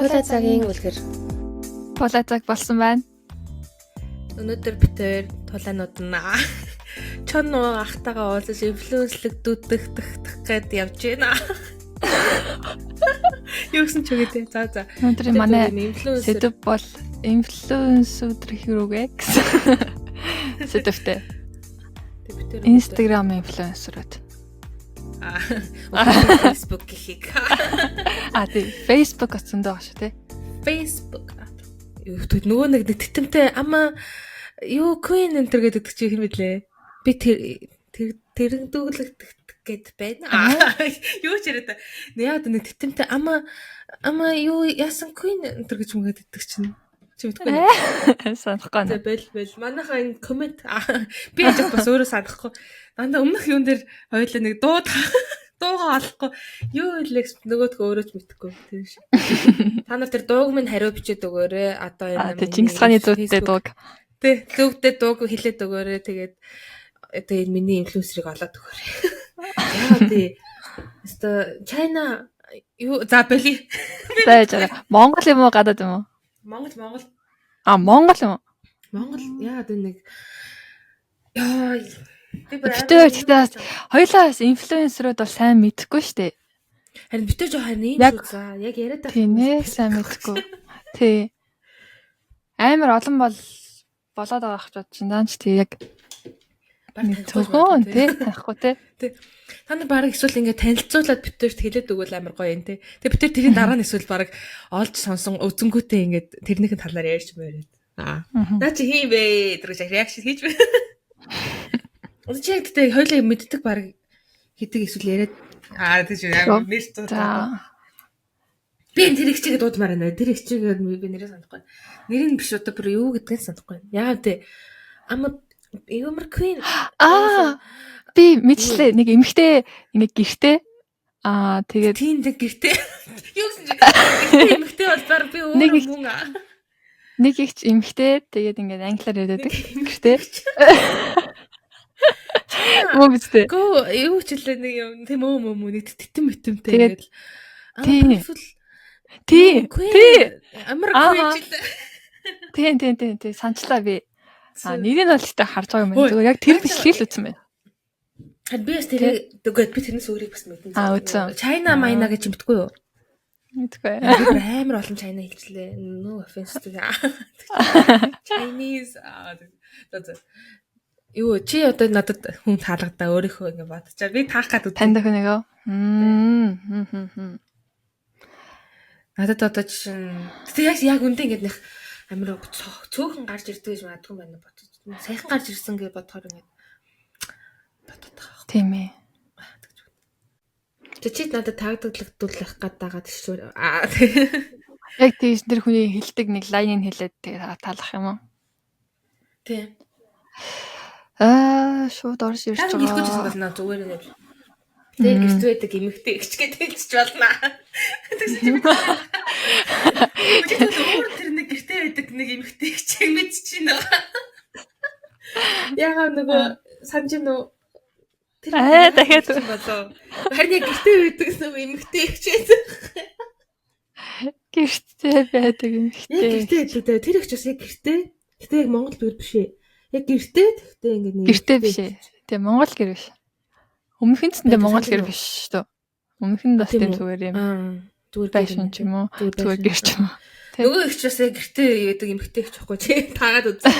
Тулай цагийн үлгэр. Тулай цаг болсон байна. Өнөөдөр бид хоёр тулаанууд нь чон нуу ахтайгаа уулзаж инфлюенслэгдүүдэх гээд явж байна. Юу гэсэн ч үгүй те. За за. Өнөөдөр манай сэдэв бол инфлюенс өдрөх рүүгээ гэсэн сэдэвтэй. Instagram инфлюенсерүүд. Аа. Facebook гэхийг. Аа тий. Facebook оцсон даа шүү тий. Facebook. Юу нөгөө нэг тэтэмтэй ама юу Queen Enter гэдэг чи хэм билээ. Би тэр тэрэгдүүлэгдэх гээд байна. Юу ч яриад. Яг нэг тэтэмтэй ама ама юу яасан Queen Enter гэж мөнгөд иддэг чинь. Чи мэдгүй. Санахгүй. За бэл бэл. Манайхаа энэ коммент би яж бас өөрөө санахгүй. Дандаа өмнөх юун дээр хоёулаа нэг дуугаа олохгүй юу илээ нөгөөдгөө өөрөө ч мэдэхгүй тийм шиг. Та нар тэр дууг минь хариу бичээд өгөөрэй. Одоо энэ Чингис хааны зүйдтэй дууг. Тий, зүйдтэй дууг хэлээд өгөөрэй. Тэгээд одоо энэ миний инфлюенсерийг олоод өгөөрэй. Яа тий. Өстө China юу за бали. За яа. Монгол юм уу гадаад юм уу? Монгол Монгол. А Монгол юм уу? Монгол яагаад энэ нэг яа битээ гэхдээ хоёлаа бас инфлюенсерүүд бол сайн мэдэхгүй шүү дээ. Харин битээ жоо харин ийм шүү за яг яриад байгаа. Тийм ээ сайн мэдэхгүй. Тий. Амар олон бол болоод байгаа ах ч чинь даанч тий яг зөвхөн тий танихгүй тий. Тий. Та нар баг эсвэл ингээд танилцуулаад битээрт хэлээд өгвөл амар гоё юм тий. Тэгээ битээр тэрийн дараа нь эсвэл баг олж сонсон үзэнгүүтээ ингээд тэрнийхэн талаар ярьж мөрөөд. Аа. Наа чи хийм бэ? Тэр гэж реакшн хийж бэ. Одоо чи яг гэтээ хоёлаа мэддэг баг хэдэг эсвэл яриад аа тийч яг нэр заа. Би энэ тэр ихчигээ дуудмаар байна. Тэр ихчигээ би нэрээ санахгүй. Нэрийг нь биш одоо бүр юу гэдгийг санахгүй. Яагаад те ама Юмор Queen. Аа би мэдчлээ. Нэг эмэгтэй ингээ гэртээ аа тэгээд тийм нэг гэртээ. Юу гэсэн чи гэртээ эмэгтэй бол баг би өөрөө мөн аа. Нэг ихч эмэгтэй тэгээд ингээд англиар яриад байдаг. Гэртээ. Мөн биз дээ. Гөө юу ч хэлээ нэг юм тийм өө мөө нэг тэтэн мэтэмтэй ингээд тийм тий тий амар queen ч хэлээ. Тийм тийм тийм тий санчлаа би. А нэрийг нь бол ихтэй харж байгаа юм байна. Зүгээр яг тэр бичлэгийг л үзсэн байна. Харин би бас тэрийг үгүй би тэрнээс өөрийг бас мэдэн. Аа үзсэн. China Майна гэж мэдгүй юу? Мэдгүй. Амар олон China хэлжлээ. No offense to Chinese аа за. Юу чи одоо надад хүн таалагдаа өөрийнхөө ингэ бодчаа. Би таах гээд үзсэн. Танд охин нөгөө. Надад одоо жишээ нь яг яг үндэ ингэ нэг амар цөөхөн гарч ирдэг гэж магадгүй байна бодож. Саяхан гарч ирсэн гэж бодохоор ингэ бодоод байгаа байхгүй. Тийм ээ. Тэг чи надад таагдагдуулах гээд байгаа тийш. Аа. Яг тийш тэр хүний хэлдэг нэг лайныг хэлээд тэгээ таалах юм уу? Тийм. Аа шууд орж ирж байгаа. Хэлэхгүй ч гэсэн болно зүгээр нэ. Тэр гэрт байдаг эмэгтэй ихч гээд хэлчих болно. Тэгсэн чи би өөр тэр нэг гэртээ байдаг нэг эмэгтэй ихч мэдчих чинь. Яагаад нөгөө санаж гин үү? Тэр аа дахиад болоо. Харин яг гэртээ байдаг нөгөө эмэгтэй ихч байсан. Гэртээ байдаг эмэгтэй. Яг гэртээ байдаг. Тэр ихч бас яг гэртээ. Гэтэ яг Монгол гэр биш ээ. Яг гэртээ тэгтээ ингээд нэг гэртээ биш ээ. Тэгээ Монгол гэр биш. Өмнөх нь ч тэгээ Монгол гэр биш шүү дээ. Өмнөх нь бас тийм зүгээр юм. Зүгээр байшин ч юм уу. Зүгээр гэр ч юм уу. Нөгөө ихч бас яг гэртээ байдаг эмэгтэй ихч байхгүй чи таагаад үзсэн.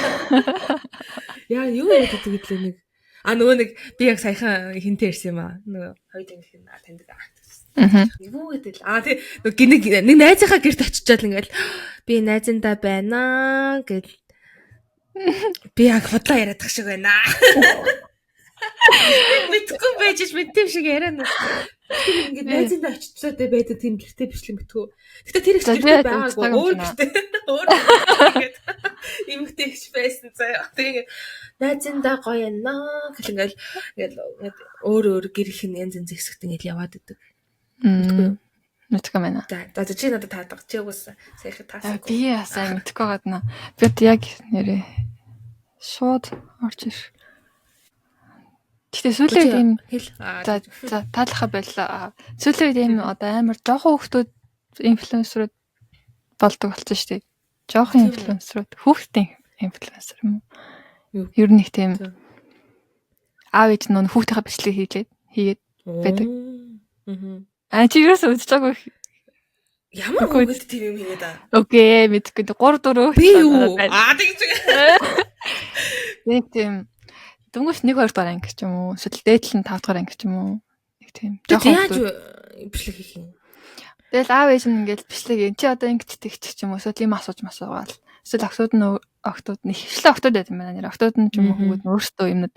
Яа юу яриад байдаг гэдлээ нэг. А нөгөө нэг би яг саяхан хинтээ ирсэн юм аа. Нөгөө хоёр англи таньдаг. Юу гэдэг л. Аа тий нөгөө нэг найзынхаа гэрт очичоод ингээд би найзандаа байна гэл би яг худлаа яриад тах шиг байна. Мэдгүй байж ч мэдтэйм шиг яриа наа. Тэр ингээд найзындаа очицоод байдаг тийм гэртээ бичлэг мэдгүй. Гэтэ тэр их гэртээ байгаагүй өөр гэртээ. Өөр ингээд эмэгтэй ихч байсан заяа. Тэгээ ингээд найзындаа гоё яана гэл ингээд ингээд өөр өөр гэр их янз янз хэсэгт ингээд яваад идэг. Мэдгүй юу? Мэдгүй байна. За чи надад таадаг. Чи угсаа саяхан таасан. Би сайн мэдгүй гадна. Би одоо яг нэрээ шууд орж ир. Гэтэ сүүлийн үед ийм за за таалахаа боллоо. Сүүлийн үед ийм одоо амар жоохон хүүхдүүд инфлюенсерүүд болдог болсон шүү дээ. Жохон инфлюенсерүүд, хүүхдийн инфлюенсер юм уу? Ер нь их тийм аав ээж нөө хүүхдийнхээ бичлэг хийгээд байдаг. Аа чи юусоо үзэж байгаагүй. Ямар хүүхэд тийм юм хийгээд аа? Окей, мэдгүй. 3 4 би юу? Аа тэгж. Нэг тийм дөнгөж 1 2 дугаар анги ч юм уу, эсвэл дээдл нь 5 дугаар анги ч юм уу. Нэг тийм жоохон яаж бичлэг хийх юм? Тэгэл аав ээж нь ингээл бичлэг юм. Чи одоо ингэж тэгчих ч юм уу, эсвэл юм асууж масуугаал. Эсвэл октод нь ихвчлэн октод байт юм байна нэр. Октод нь ч юм уу хүмүүс нь өөрсдөө юмнууд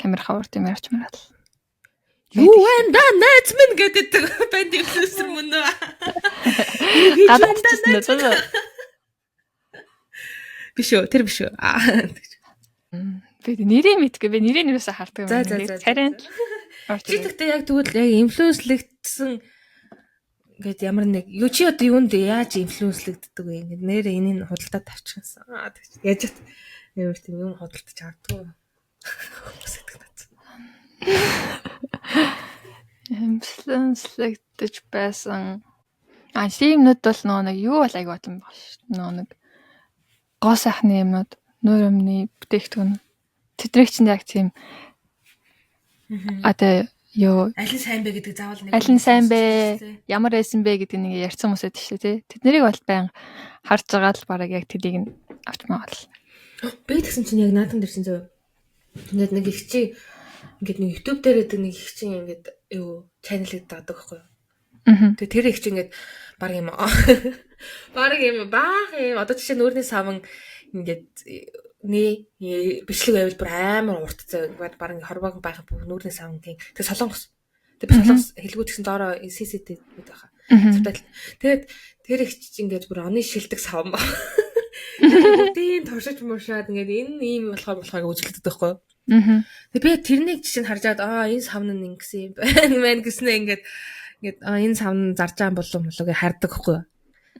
камер хавар тийм ярьч мараад. Юу вэ? Да найз минь гэдэг банд инфлюенсер мөн үү? Гадаад ч гэсэн. Биш үү, тэр биш үү? Аа. Би нэрийг мэдгүй. Би нэрийг юусаа хардаг юм. Царайн. Чи тэгтээ яг тэгвэл яг инфлюенслэгдсэн ингээд ямар нэг юу чи одоо юунд яаж инфлюенслэгддэг вэ? Ингээд нэрээ энийг худалдаа тавьчихсан. Аа тэгч. Яаж ч нэр тийм юм худалдаж авдгүй. Хүмүүс гэдэг наац. Инфлюенслэгдэж байсан. А тиймнүүд бол нөгөө нэг юу бол айгүй батан баг ш. Нөгөө нэг гоо сайхны юмнууд, нүүр өмнө бүтээгдэхүүн. Тэднийг чинь яг тийм одоо юу аль нь сайн бэ гэдэг заавал нэг аль нь сайн бэ, ямар байсан бэ гэдэг нэг ярьсан хүмүүс байдаг шүү дээ, тий. Тэднийг бол баян харж байгаа л бараг яг тэдийг нь авч магаал. Би тэгсэн чинь яг наатан дэрсэн зөө. Ингээд нэг их чи ингээд нэг YouTube дээр байдаг нэг их чи ингээд юу channel-ыг даадаг байхгүй юу? Тэгээ тэр их чи ингээд баг юм баг юм баах юм одоо жишээ нүүрний савн ингээд нэ бичлэг байвал бүр амар урт зав баг ингээ хорвоог байх бүх нүүрний савнгийн тэг солонгос. Тэг би солонгос хэлгүүд гэсэн доороо CCT гэдэг байхаа. Субтайтл. Тэгээд тэр их чи ингээд бүр оны шилдэг савн ба. Бүгдийн туршиж муршаад ингээд энэ ийм болохоор үзэлддэг байхгүй юу? Тэг би тэрнийг жишээ нь харжаад аа энэ савн нь ингэсэн юм байна гэснээ ингээд энэ савн зарж байгаа болов болов гэж хардаг байхгүй юу?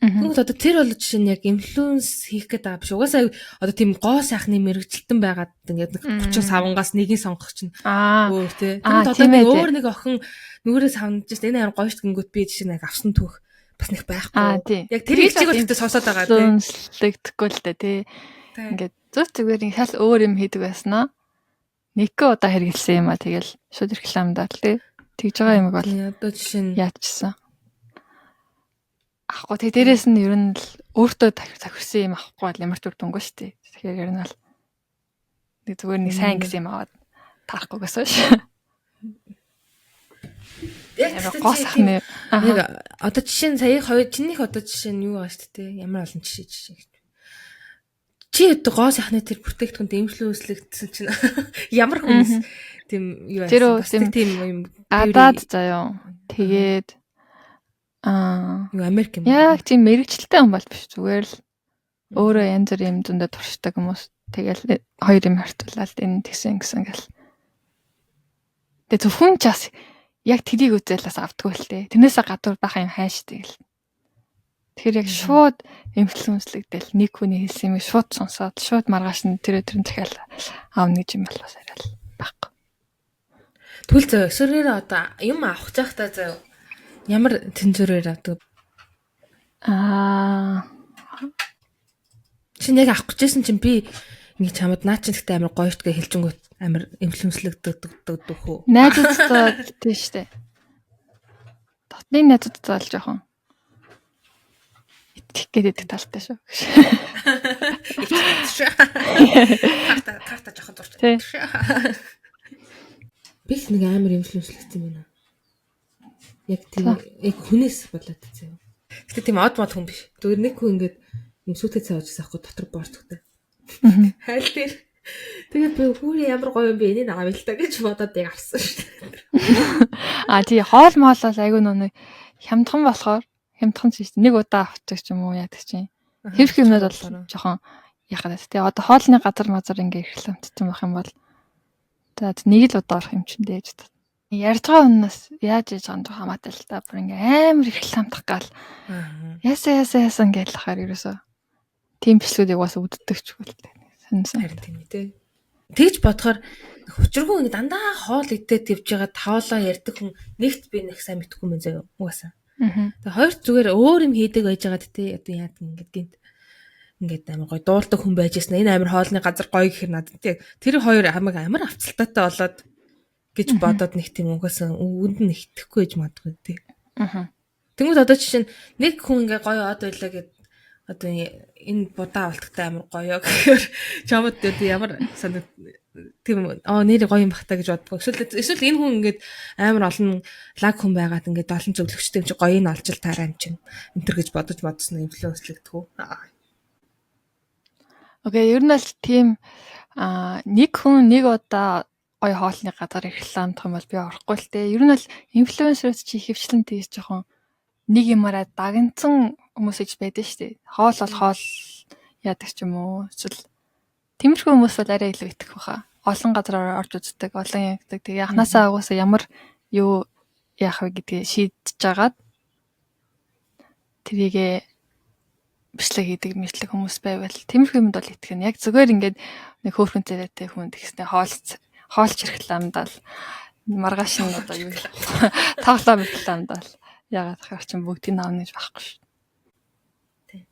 Тэгвэл одоо тэр бол жишээ нь яг инфлюенс хийх гээд байгаа биш. Угаасаа одоо тийм гоо сайхны мэрэгжилтэн байгаад ингээд 30 савнгаас нэгийг сонгох чинь өөр тий. Тэгвэл одоо нэг өөр нэг охин нүрээ савнаж шээ энэ амар гоё шүү гингүүт би жишээ нь яг авсан түүх бас нэг байхгүй. Яг тэр их чиг бол тэгтээ сонсоод байгаа тий. Инфлюенслэгдэхгүй л дээ тий. Ингээд зүг зүгээр нэг шал өөр юм хийдэг байснаа. Нэгэн удаа хэрэгэлсэн юм а тэгэл шууд рекламдаа л тий. Тэгж байгаа юм бол одоо жишээ нь яадчихсан. Ахгүй тэг дээрээс нь ер нь л өөртөө тохирсон юм авахгүй бол ямар ч үр дүнгүй шүү дээ. Тэгэхээр ер нь бол нэг зүгээр нэг сайн гэсэн юм аваад таарахгүй гэсэн ш. Яг гоо сайхны яг одоо жишээ нь сая хоёр чинийх одоо жишээ нь юу байгаа шүү дээ. Ямар олон жишээ гэж. Чи одоо гоо сайхны тэр бүтээгдэхүүн дэмжлүүлэгдсэн чинь ямар хүнээс тийм юу байсан? Тийм юм гадаад заяа. Тэгээд аа юу Америк юм. Яг тийм мэрэгчлээ хүн бол биш зүгээр л өөрөө янз бүр юм зөндөө туршдаг хүмүүс. Тэгэл хоёр юм харьцуулаад энэ тэгсэн гэсэн гэл. Тэгээ зөвхөн ч бас яг тэрийг үзэл бас авдаггүй л дээ. Тэрнээсээ гадуур бахан юм хайш тэгэл. Тэгэхээр яг шууд инфлюенслэгдэл нэг хүний хэлсэн юмыг шууд сонсоод шууд маргааш нь тэр өдрийн захиал аавна гэж юм бол бас арай л байхгүй. Тэгвэл зөө өсвөрөөр одоо юм авах байхдаа зөө ямар тэнцвэрээр авдаг? Аа чи яг авах гэжсэн чинь би ингэ чамд наа чинь гэхдээ амар гоё штэ хэлжингүүт амар инфлюенслэгддэг хөө. Найзуудтай тийм штэ. Дотны найзуудтай л жоохон итгэх гээд идэх талтай шүү. Карта жоохон зурч. Би ч нэг амар инфлюенслэгдсэн юм байна. Яг тийм яг хүнээс болоод заяа. Гэтэ тийм од мод хүн биш. Зүгээр нэг хүн ингээд юм сүтгэж цааж байсан аахгүй дотор борцогтой. Хайл дээр. Тэгээд би хүүрээ ямар гоё юм бэ энийг авъя л та гэж бодоод яг авсан шүү дээ. А тий хоол моол бол айгүй нөө хямдхан болохоор хямдхан ч шүү дээ. Нэг удаа авчих ч юм уу яадаг чинь. Хэрэг юмнууд бол жоохон яхаад тий. Одоо хоолны газар мазар ингээ эрхлэмтсэн байх юм бол за нэг л удаа орох юм чинь дээ гэж бодсон. Ярьж байгаа хүнээс яаж яаж байгаа юм жоохон хамаатай л та. Бүр ингээ амар эрхлэмтэх гал. Яасан ингээл ахаар ерөөсөө тийм бичлэгүүдийг бас үддэг ч үгүй л дээ. Сонсон. Харин тийм үү те. Тэгж бодохоор учиргүй ингээ дандаа хоол идээд явж байгаа таолоо ярьдаг хүн нэгт би нэг сайн мэдэхгүй мэн заяа. Угаасаа. Тэгээ хоёрт зүгээр өөр юм хийдэг байж байгаад те одоо яадаг ингээд гинт ингээд амар гоё дуулдаг хүн байж байсан. Энэ амар хоолны газар гоё гэхэр надад те тэр хоёр хамаг амар авцалтаатай болоод гэж бодоод нэг тийм угаасаа үгэнд нь итгэхгүй байж магадгүй те. Тэнгүүд одоо жишээ нь нэг хүн ингээ гоё од байлаа гэд одоо энэ будаа авалттай амар гоё гэхээр чамд одоо ямар санаг тийм нэр гоё юм бах та гэж боддог. Эсвэл энэ хүн ингээд амар олон лаг хүн байгаад ингээд олон зөвлөгчтэй юм чи гоё нь олж л таараа юм чинь энэ төр гэж бодож бодсон инфлюенслэгдэх үү? Окей, ер нь бол тийм нэг хүн нэг удаа гоё хоолны газар рекламдах юм бол би орохгүй л те. Ер нь бол инфлюенсерүүд чи ихэвчлэн тэгж жоохон нэг юмараа дагнцсан хүмүүс гэж байдаг шүү дээ. Хоол бол хоол яадаг ч юм уу. Эсвэл тиймэрхүү хүмүүс бол арай илүү итгэх байхаа. Олон газар орж үздэг, олон ягдаг. Тэгээ анханасаа угаасаа ямар юу яах вэ гэдгээ шийдэж агаад тэрийгээ бичлэг хийдэг мэтлэг хүмүүс байвал тиймэрхүү юмд бол итгэнэ. Яг зүгээр ингээд нэг хөөрхөн царайтай хүн тэгснэ хоолч рекламдаал маргааш нь одоо юу тоглоом рекламдаал ягаад хаар чинь бүгдийг авна гэж байхгүй шүү. Тий.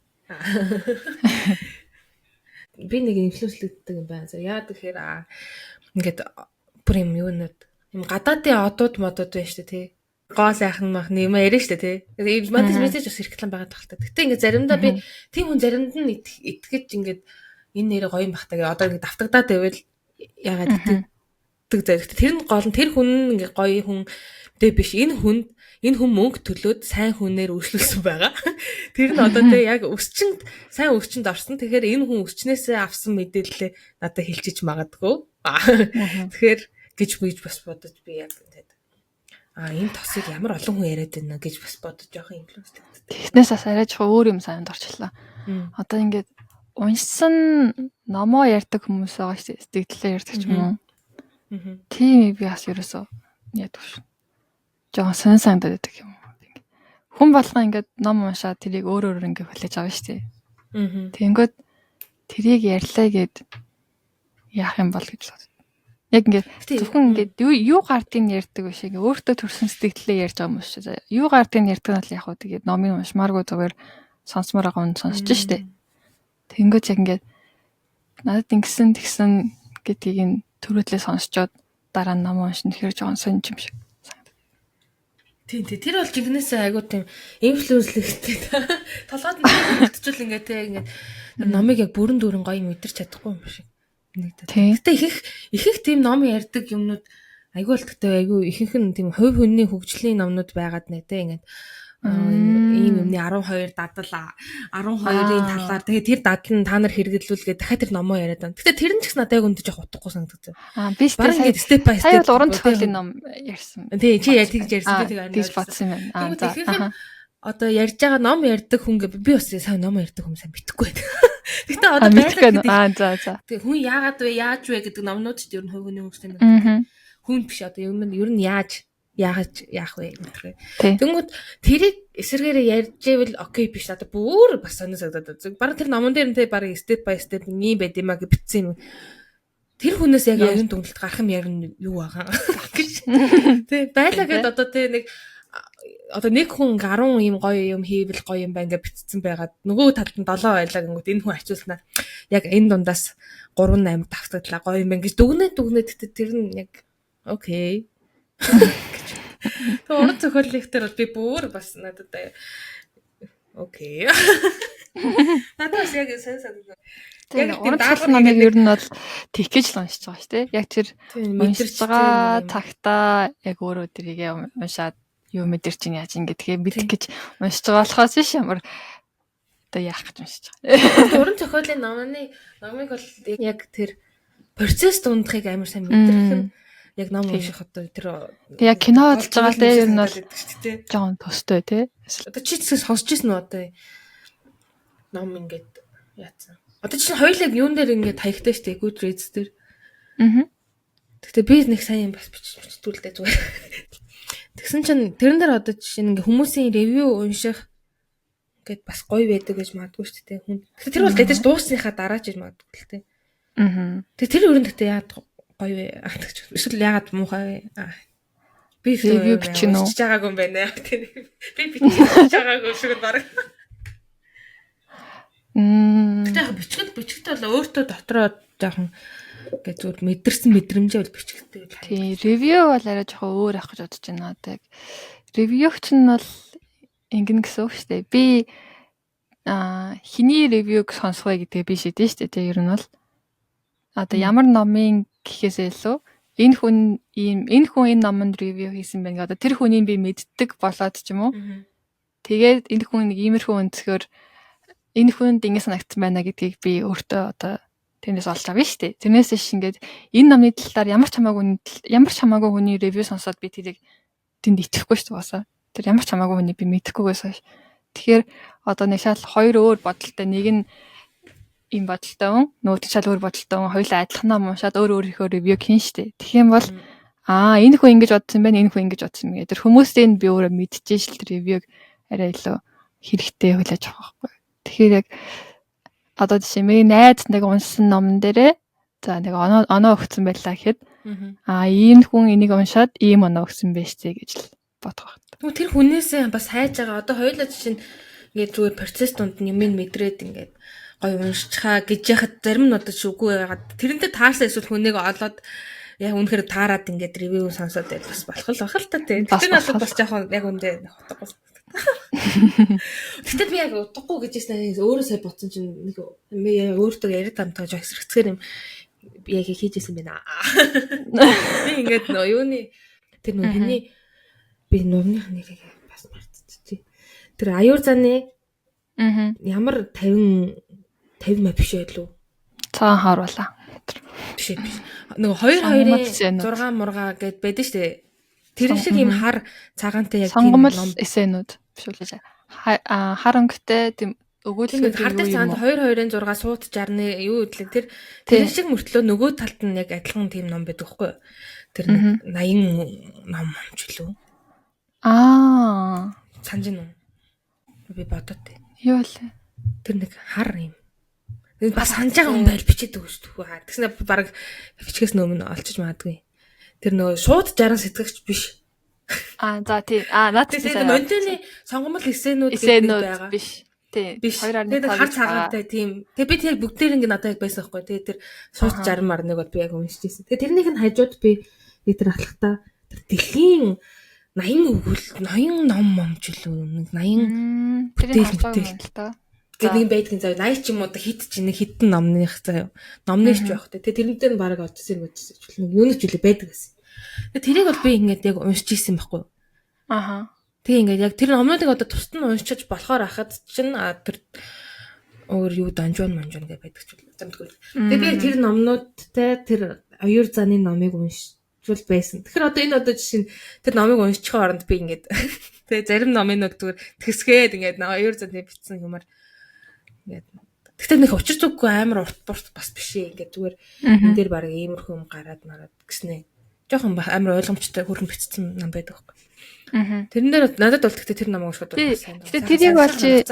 Би нэг инфлюенслэгддэг юм байна. Яагаад гэхээр ингээд бүр юм юунууд юм гадаадын одууд модууд байна шүү дээ тий. Гоо сайхан мах юм яриа шүү дээ тий. Манай мессеж бас реклам байгаа тахalta. Гэтэ ингээд заримдаа би тийм хүн заримд нь итгэж ингээд энэ нэрээ гоё юм бах та гэ одоо ингээд давтагдаад байвал яагаад итгэдэг заяа. Тэр нь гол нь тэр хүн ингээд гоё хүн дэ биш энэ хүнд энэ хүн мөнгө төлөөд сайн хүнээр үйлчлүүлсэн байгаа. Тэр нь одоо тэ яг өсчөнд сайн өсчөнд орсон. Тэгэхээр энэ хүн өсчнээсээ авсан мэдээлэлээ надад хэлчихэж магадгүй. Тэгэхээр гэж бийж бас бодож би яг ингээд энэ тосыг ямар олон хүн яриад байна гэж бас бодож жоохон инфлюенслэгддэг. Тэгснээс бас арай жоохон өөр юм санаанд орчлоо. Одоо ингээд уншсан номоо ярьдаг хүмүүс байгаа шүү дээ. Сэтгэлдээ ярьдаг ч юм уу. Тийм би бас ерөөсөө яадаг шүү. Жохон сонь санагдаад байдаг юм. Хүн болгон ингээд ном уншаад тэрийг өөр өөр ингээд хүлээж авна шүү дээ. Тэнгүүд тэрийг ярьлаа гэд яах юм бол гэж бодод. Яг ингээд зөвхөн ингээд юу гардыг ярьдаг биш ингээд өөртөө төрсэн сэтгэлдээ ярьж байгаа юм шиг. Юу гардыг ярьдаг нь бол яг хөө тэгээд номыг уншмааргүй зүгээр сонсомоор байгаа хүн сонсож штэ. Тэнгүүд яг ингээд надад ингэсэн тэгсэн гэдгийг нь төрөөдлөө сонсчоод дараа нь ном уншина гэхээр жоохон сонь юм шиг. Тийм тий. Тэр бол жинхнээсээ айгуу тийм инфлюенслэгтэй. Толгойд нь бүтчихвэл ингээд те ингээд номыг яг бүрэн дүүрэн гоё мэдэрч чадахгүй юм шиг. Гэтэ их тийм ном ярьдаг юмнууд айгуу л гэхдээ айгуу ихэнх нь тийм хувь хүний хөгжлийн номнууд байгаад нэ те ингээд ийм юмны 12 дадал 12-ын талаар тэгээ тэр дадал нь та нар хэрэглүүлгээд дахиад тэр номоо яриад байна. Гэтэ тэр нь ч гэсэн надад яг өндөж явах утгагүй санагдав. Би сая step by step уран зохиолын ном ярьсан. Тий, чи яг тэгж ярьсан би тэг тэгж бодсон юм байна. За. Одоо ярьж байгаа ном ярьдаг хүн би бас сайн ном ярьдаг хүн сайн мэдэхгүй байна. Гэтэ одоо байлаа. За. Тэгээ хүн яагаад вэ, яаж вэ гэдэг номнууд ч ер нь хувь хүний хөгжлийн ном. Хүн биш одоо ер нь яаж яах вэ гэдэг. Тэнгүүд тэрийг эсэргээрээ ярьж ивэл окей биш одоо бүр бас сонир санагдаад байна. Бараг тэр номон дээр нь те бараг step by step ийм байд юм а гэж бичсэн юм. Тэр хүнээс яг оюун дүгнэлт гарах юм ярина юу байгаа гэж. Тэ байлаа гэд одоо те нэг одоо нэг хүн 10 ийм гоё юм хийвэл гоё юм байна гэж бичсэн байгаад нөгөө талд нь 7 байлаа гингүүт энэ хүн ачуулснаа яг энэ дундаас 3 8 давтагдлаа гоё юм байна гэж дүгнээ гэтээ тэр нь яг окей. Тэгээ уран зохиолын дээр бол би бүр бас надад окей. Надад бас яг сайн санагдав. Яг уран зохиолын номыг ер нь бол тэгэх гэж л уншиж байгаа шүү дээ. Яг тэр мэдэрч байгаа цагтаа яг өөрөө тэрийг уншаад юу мэдэрч чинь яаж ингэ гэдгээ мэдэх гэж уншиж байгаа болохоос биш ямар одоо яах гэж уншиж байгаа. Уран зохиолын номыг бол яг тэр процесс дундахыг амар сайн мэдрэх нь яг ном унших одоо тэр яг кино үзэж байгаа те ер нь бол жоон төстэй те. Одоо чи тэгсэн сонсч ирсэн үү одоо ном ингээд яатсан. Одоо чинь хоёулаа юун дээр ингээд хаягтай штэ Goodreads дээр. Аа. Гэхдээ би нэг сайн юм бас бичдэг л дээ зүгээр. Тэгсэн чинь тэрэн дээр одоо жишээ нь ингээд хүмүүсийн ревю унших ингээд бас гоё байдаг гэж магадгүй штэ те хүн. Гэхдээ тэр бол мэдээж дуусныхаа дараа ч гэж магадгүй л те. Аа. Тэгээ тэр өрөнд гэхдээ яад гоё вэ? Эсвэл яагаад муухай вэ? Би Review бичнэ үү? Бичиж байгаагүй юм байна. Би бичиж байгаагүй шиг баг. Гэтэ яг бичгэд бол өөртөө дотроо жоохон ингээд зүгээр мэдэрсэн мэдрэмжээ бол бичгтэй. Тийм, review бол арай жоохон өөр ах гэж бодож байна. Одоо яг review-ч нь бол ингэнэ гэсэн үг шүү дээ. Би хэний review-г сонсох вэ гэдгээ би шийдэн шүү дээ. Тэг ер нь бол одоо ямар номын гэхээс илүү энэ хүн ийм энэ хүн энэ номонд review хийсэн байна гэдэг. Одоо тэр хүнийг би мэддэг болоод ч юм уу. Тэгээд энэ хүн нэг иймэрхүү өнцгөр энэ хүнд ингэ санагдсан байна гэдгийг би өөртөө одоо тэрнээс олж авна шүү дээ. Тэрнээс иш ингээд энэ номны талаар ямар ч хамаагүй хүний review сонсоод би тэрийг тэнд итгэхгүй шүү дээ угаасаа. Тэр ямар ч хамаагүй хүний би мэдэхгүйгээс хойш. Тэгэхээр одоо нэг шал хоёр өөр бодолтой, нэг нь ийм бодолтой хүн, нөгөөт шал өөр бодолтой хүн, хоёулаа адилхан ном уншаад өөр өөрийнхөө review хийн штэ. Тэгэх юм бол энэ хүн ингэж бодсон байна, энэ хүн ингэж бодсон юм. Тэр хүмүүсийн би өөрөө мэдчихэж л тэр review-г арай илүү хэрэгтэй хүлээж авах байхгүй. Тэгэхээр яг одоо жишээ миний найз нэг уншсан номон дээрээ за нэг оноо өгсөн байлаа гэхэд энэ хүн энийг уншаад ийм оноо өгсөн байж тээ гэж л бодох байх. Тэгвэл тэр хүнээсээ бас хайж байгаа. Одоо хоёулаа жишээ нь ингээд зүгээр процесс дунд нь юмыг мэдрээд ингээд гоё уншчихаа гэж яхад зарим нь одоо ч үгүй байгаад тэрнтэй таарсан эсвэл хүнийг олоод яг үнэхээр таарад ингээд review сонсоод байл бас болох л байх л та тийм. Тэр нь бол бас жоохон яг үндэ утгагүй. Гэтэ би яг утгагүй гэж хэлсэн өөрөө сая бодсон чинь нэг би яг өөртөө яриад амтаа жоо эсрэгцгээр юм би яг хийж исэн байна. Би ингээд нөө юуны тэр нөө хиний би нурных нэрийг бас мартчихжээ. Тэр аюур заны ямар 50 50 ма биш байлуу? Цагаан хааруулаа. Биш биш. Нөгөө 2 2-ын 6 мурга гэд байдаг штэ. Тэр шиг юм хар цагаантай яг тийм ном эсэнүүд биш үү? Хар өнгөтэй тийм өгүүлбэр хар дээр цагаан 2 2-ын 6 суут 60-ны юу гэдлээ тэр тэр шиг мөртлөө нөгөө талд нь яг адилхан тийм ном байдаг хгүй юу? Тэр 80 ном юм ч лүү. Аа. Санаж гин үү? Би бодоод тий. Юу вэ? Тэр нэг хар юм. Бас санаж байгаа хүн байл бичээд өгч түхүү. Тэгснэ баг бичгээс өмнө олчиж магадгүй. Тэр нөгөө шууд 60 сэтгэгч биш. Аа за тий. Аа наад чинь Монтены сонгомол эсэнүүд гэдэг байгаа. Биш. Тий. 2.5 хар цагаантай тийм. Тэгээ би тэр бүгдээр ингэ надад яг байсан байхгүй. Тэгээ тэр шууд 60 марныг бол би яг уншиж ирсэн. Тэгээ тэрнийг нь хажууд би тэр ахлахтаа тэр дэлхийн 80 өгвөл 80 ном момч лүү 80 бүтээл бүтээл л та. Тэгээд нэг байдгийн заяа 80 ч юм уу хит чи нэг хитэн номных заяа. Номных ч байх те. Тэгээ тэрнтэй нь баг очсон юм очсон. Нэг юуны ч үлээ байдаг гэсэн. Тэгээ тэрийг бол би ингээд яг уншиж ирсэн байхгүй юу? Аха. Тэгээ ингээд яг тэр номнуудыг одоо тусад нь уншиж болохоор ахад чинь тэр өөр юу данжуун манжуун гэж байдаг ч үл. Замдгүй. Тэгээ би тэр номнуудтай тэр оюур заны номыг уншвал байсан. Тэгэхээр одоо энэ одоо жишээ нь тэр номыг уншчих оронд би ингээд тэгээ зарим номын нэг зүгээр тэгсгээд ингээд оюур заны бичсэн юмар ингээд. Тэгтээ нэг учир зүггүй амар урт бурт бас биш ээ. Ингээд зүгээр энэ дээр баг иймэрхүү юм гараад мараад гэснэ. Жохон амар ойлгомжтой хөрхөн бичсэн ном байдаг байхгүй. Аа. Тэрэн дээр надад бол тэгтээ тэр номыг уншихад бол сайн. Гэтэ тэрийг бол чи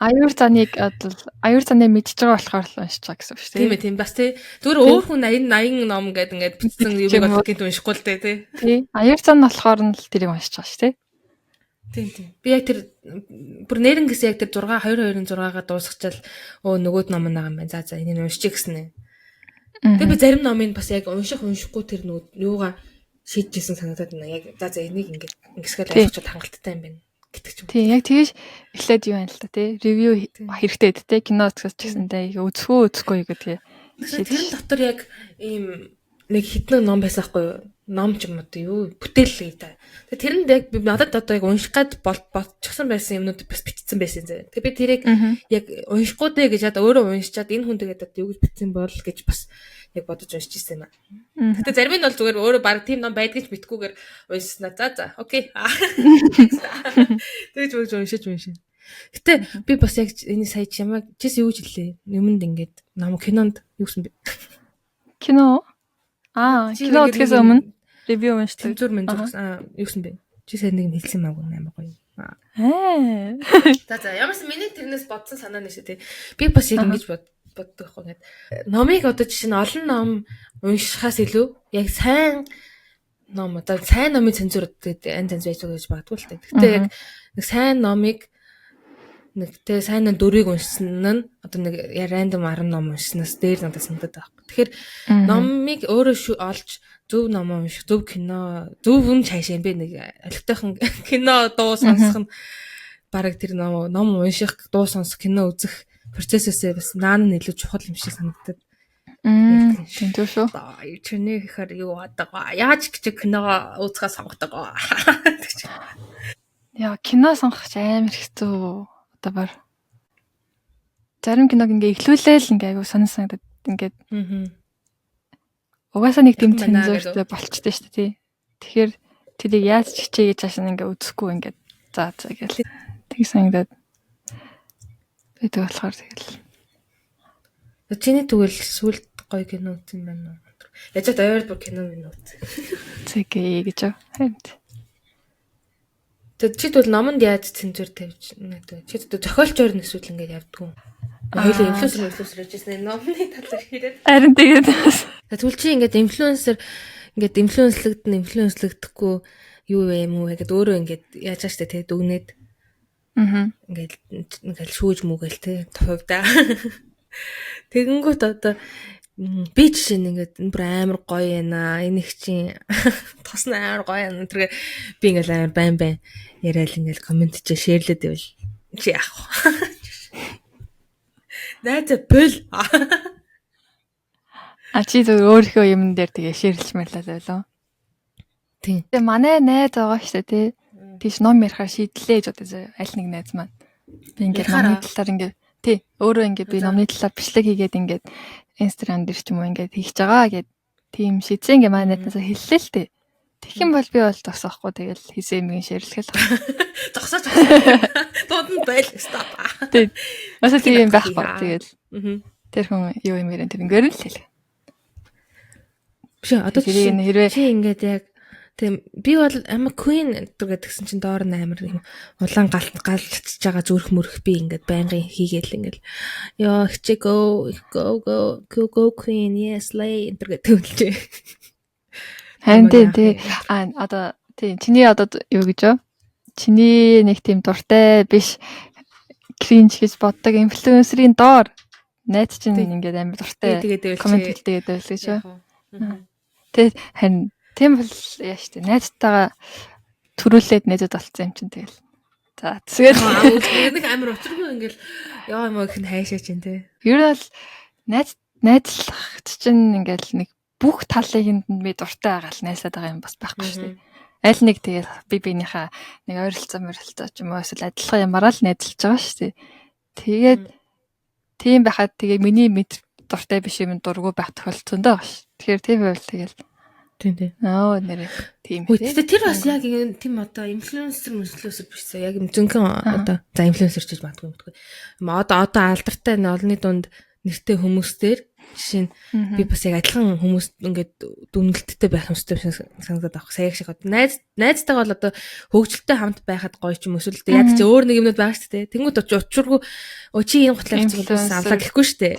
аюур заныг бол аюур заныг мэдж байгаа болохоор л уншиж байгаа гэсэн үг шүү дээ. Тийм ээ, тийм бас тий. Зүгээр өөр хүн 80 80 ном гэдэг ингээд бичсэн юмыг бол гинт уншихгүй л дээ тий. Тий. Аюур зан болохоор нь л тэрийг уншиж байгаа шүү дээ. Тийм тийм. Би яг тэр бүр нэрнгээс яг тэр 6 2 2-ын 6-гаа дуусгачаал өө нөгөөд ном нэг юм байна. За за энийг уншчих гэсэн нэ. Тэгээ би зарим номыг бас яг унших уншихгүй тэр нүүд юугаа шийджсэн санагдаад байна. Яг за за энийг ингээд ингэсгээл ойлгочод хангалттай юм байна гэдэг ч юм. Тийм яг тэгэж эхлээд юу юм л та тий. Ревю хэрэгтэй тий. Кино үзэхээс ч гэсэндээ үзэхүү үзэхгүй гэдэг. Тэр дотор яг ийм нэг хитэн ном байсан хгүй юу? Ном ч юм уу юу бүтээл л та. Тэгээ тэрэнд яг би надад одоо яг унших гад болчихсон байсан юмнууд бас бичсэн байсан зэ. Тэгээ би тэрийг яг уншихгүй дээ гэж яд өөрөө уншичаад энэ хүн тэгээд одоо юу гэж бичсэн бол гэж бас яг бодож уншиж ирсэн юм аа. Гэтэ зарим нь бол зүгээр өөрөө баг тийм ном байдгийг ч мэдхгүйгээр уншснаа. За за окей. Тэгэж бүгж уншиж уншин. Гэтэ би бас яг энэ сая чамайг чис юу гэж хэллээ? Юмд ингээд ном кинонд юу гэсэн бэ? Кино? Аа, кино үзэхээс өмнө ревю уншдаг. Тэмцүр мэнзүр гэсэн. Аа, юу гэсэн бэ? Чи сайн нэг нь хэлсэн юм аагүй амар гоё. Аа. За за, ямарсан миний тэрнээс бодсон санаа нэшээ тий. Би бас яг ингэж боддог байхгүй ингээд. Номыг одоо жишээ нь олон ном уншихаас илүү яг сайн Ном одоо сайн номын цензур гэдэг янз янз байж байгаа гэж магадгүй л дээ. Гэхдээ яг нэг сайн номыг нэг те сайн дөрвийг уншсан нь одоо нэг random 10 ном уншсанаас дээр надад санагдаад байгаа. Тэгэхээр номыг өөрөө олж зөв ном унших, зөв кино, зөв юм цаашаа юм бэ, нэг олигтойхон кино, дуу сонсох нь бараг тэр ном унших, дуу сонсох, кино үзэх процессээсээ бас наан нь илүү чухал юм шиг санагдаад. Тийм үү шүү. Чиний гэхээр юу адаг вэ? Яаж гэж кино үзэхээ сонгодог вэ? Яа, кино сонгох ч амар хэцүү. Одоо бар. Зарим киног ингээ эхлүүлээл ингээ айгу сонин санагдаад ингээд. Угаасаа нэг тийм цензуртай болчтой шүү дээ, тий. Тэгэхээр тэрийг яаж ч хичээгээ цааш нь ингээ үзэхгүй ингээд за за гэл. Тэг санагдаад байдаг болохоор тэгэл. Чиний тэгвэл сүлд гоё кино үзсэн байна уу? Яаж ч ойр бүр кино минь үз. Зэгээ гэж. Харин. Тэг чи тэгвэл номонд яаж цензур тавьж нэг чи тэгвэл зохиолчоор нь эсвэл ингээд явдггүй. Хоёулаа инфлюенсер гэжсэн номны талаар хэрэг. Харин тэгээд. Тэгвэл чи ингээд инфлюенсер ингээд инфлюенслэгдэн инфлюенслэгдэхгүй юу вэ юм уу гэхэд өөрөө ингээд яаж чааштай те дүгнээд. Аа. Ингээд шүүж мүгээл те хувьдаа. Тэгэнгүүт одоо би жишээ нь ингээд энэ бүр амар гоё яана. Энэ их чинь тос нь амар гоё яана. Тэр би ингээд амар байн байн яриад ингээд коммент чи шеэрлээд байвал чи яах вэ? Найзаа бөл. А чи зөв өөрийнхөө юмн дээр тэгээ шеэрлж мэрлээ байлоо. Тийм. Тэгээ манай найз байгаа шүү дээ тий. Тийш ном ярихаар шийдлээ гэж бодож аль нэг найз маань. Би ингээд номны талаар ингээд тий өөрөө ингээд би номны талаар бичлэг хийгээд ингээд Instagram дээр ч юм уу ингээд хийж байгаа гэд тийм шийдсэн ингээд манай найзнасаа хэллээ л дээ. Тэгэх юм бол би бол зогсоохгүй тэгэл хийсэн юмыг шеэрлэх л. Зогсооч. Дууд нь байл стоп. Тий. Бас тийм байхгүй тэгэл. Тэр хүн юу юм ярин тэр ингээр л хэлээ. Биш одоо тэрийг хэрвээ чи ингээд яг тийм би бол I'm a queen гэдгсэн чинь доор нь амар юм улаан гал галчж байгаа зүрх мөрөх би ингээд байнгын хийгээл ингээд ёо хичээ go go go go go queen yes slay энэ гэдэг үлчээ. Харин тий тий а одоо тий чиний одоо юу гэж вэ? Чиний нэг тийм дуртай биш cringe гэж боддог инфлюенсерийн доор найз чинь ингээд амар дуртай коммент хэлдэг гэдэг байл гэж вэ? Тэ харин тийм бол яа штэ найзтайгаа төрүүлээд найзууд болцсон юм чинь тэгэл. За тэгэл нэг амар учиргүй ингээл яа юм гэх нь хайшаа чинь те. Ер нь бол найзлах чинь ингээл нэг бүх талыг нь би дуртай байгаа л найсаад байгаа юм бас байхгүй штэ. Аль нэг тэгэл би биенийхээ нэг ойролцоо морилцоо ч юм уу эсвэл адилхан ямаараа л найзалж байгаа штэ. Тэгээд тийм байхад тэгээ миний мэд дуртай биш юм дургу байх тохиолдол зөндөө байгаа ш. Тэгэхээр тийм байвал тэгэл Тийм тийм. Аа нэрээ тийм ээ. Гэтэ тэр бас яг тийм одоо инфлюенсер биш яг юм зөнхөн одоо за инфлюенсер ч гэж магадгүй юм. Одоо алдартай олонний дунд нэртэй хүмүүстээр жишээ нь би бас яг адилхан хүмүүс ингээд дүнэлттэй байх юмстай санагдаад авах. Саяг шиг одоо найзтайгаа бол одоо хөгжилтэй хамт байхад гоё ч юм эсвэл яг чи өөр нэг юмнууд байгаа шүү дээ. Тэнгүүд учиргүй чи энэ гутлаа авчих авлаа гэхгүй шүү дээ.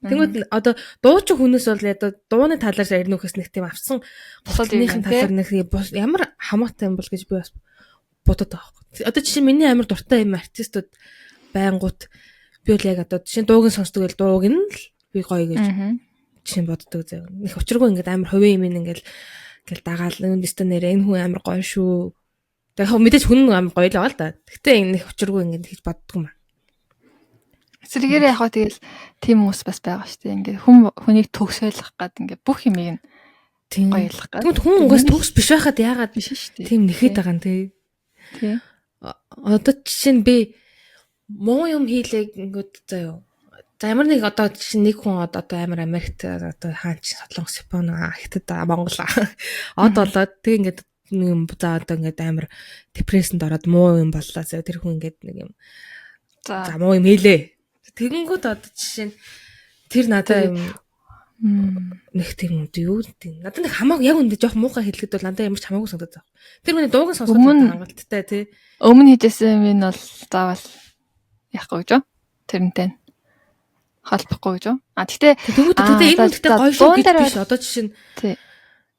Тэнгүүд одоо дуучин хүнээс бол одоо дууны талаар ярина үхээс нэг тийм авсан гутлынхын талаар нэг ямар хамаатай юм бол гэж би бас бодод байгаа байхгүй. Одоо жишээ миний амар дуртай юм артистууд байнгут би бол яг одоо жишээ нь дууг нь сонсдог л дууг нь л би гоё гэж жишээ нь боддог заяа. Нэг учиргүй ингээд амар хувийн юм ингээл ингээл дагаал энэ бистэ нэрээ энэ хүн амар гоё шүү. Тэгээ хөө мэдээж хүн амар гоё л байгаа л да. Гэтэ энэ нэг учиргүй ингээд хийж боддог юм. Эсрэгээр яг хаа тэгэл тийм хүмүүс бас байгаа шүү дээ. Ингээд хүнийг төгсөөлөх гад ингээд бүх юмыг нь гоёлох гад. Тэгмэд хүн угаас төгс биш байхад яагаад биш шүү дээ. Тийм нэхэд байгаа юм тий. Тий. Одоо жишээ нь би муу юм хийлээ ингээд заяа. За ямар нэг одоо жишээ нэг хүн одоо амар Америкт одоо хаач Солонгос, Япон, Хятад, Монгол од болоод тэг ингээд нэг юм за одоо ингээд амар депрессэнд ороод муу юм боллоо. За тэр хүн ингээд нэг юм за муу юм хийлээ. Тэгэнгүүт одоо жишээ нь тэр надад юм нэг тийм юу гэдэг надад нэг хамаагүй яг үндэ жоох муухай хэлэхэд бол надад ямар ч хамаагүй санагдаад байгаа. Тэр миний дууг нь сонсоход хангалттай тий. Өмнө хийжсэн юм нь бол заавал яахгүй гэж үү? Тэрнтэй холбохгүй гэж үү? А тэгтээ тэгвэл энэ гэхдээ гоё шүү гэж биш. Одоо жишээ нь тий.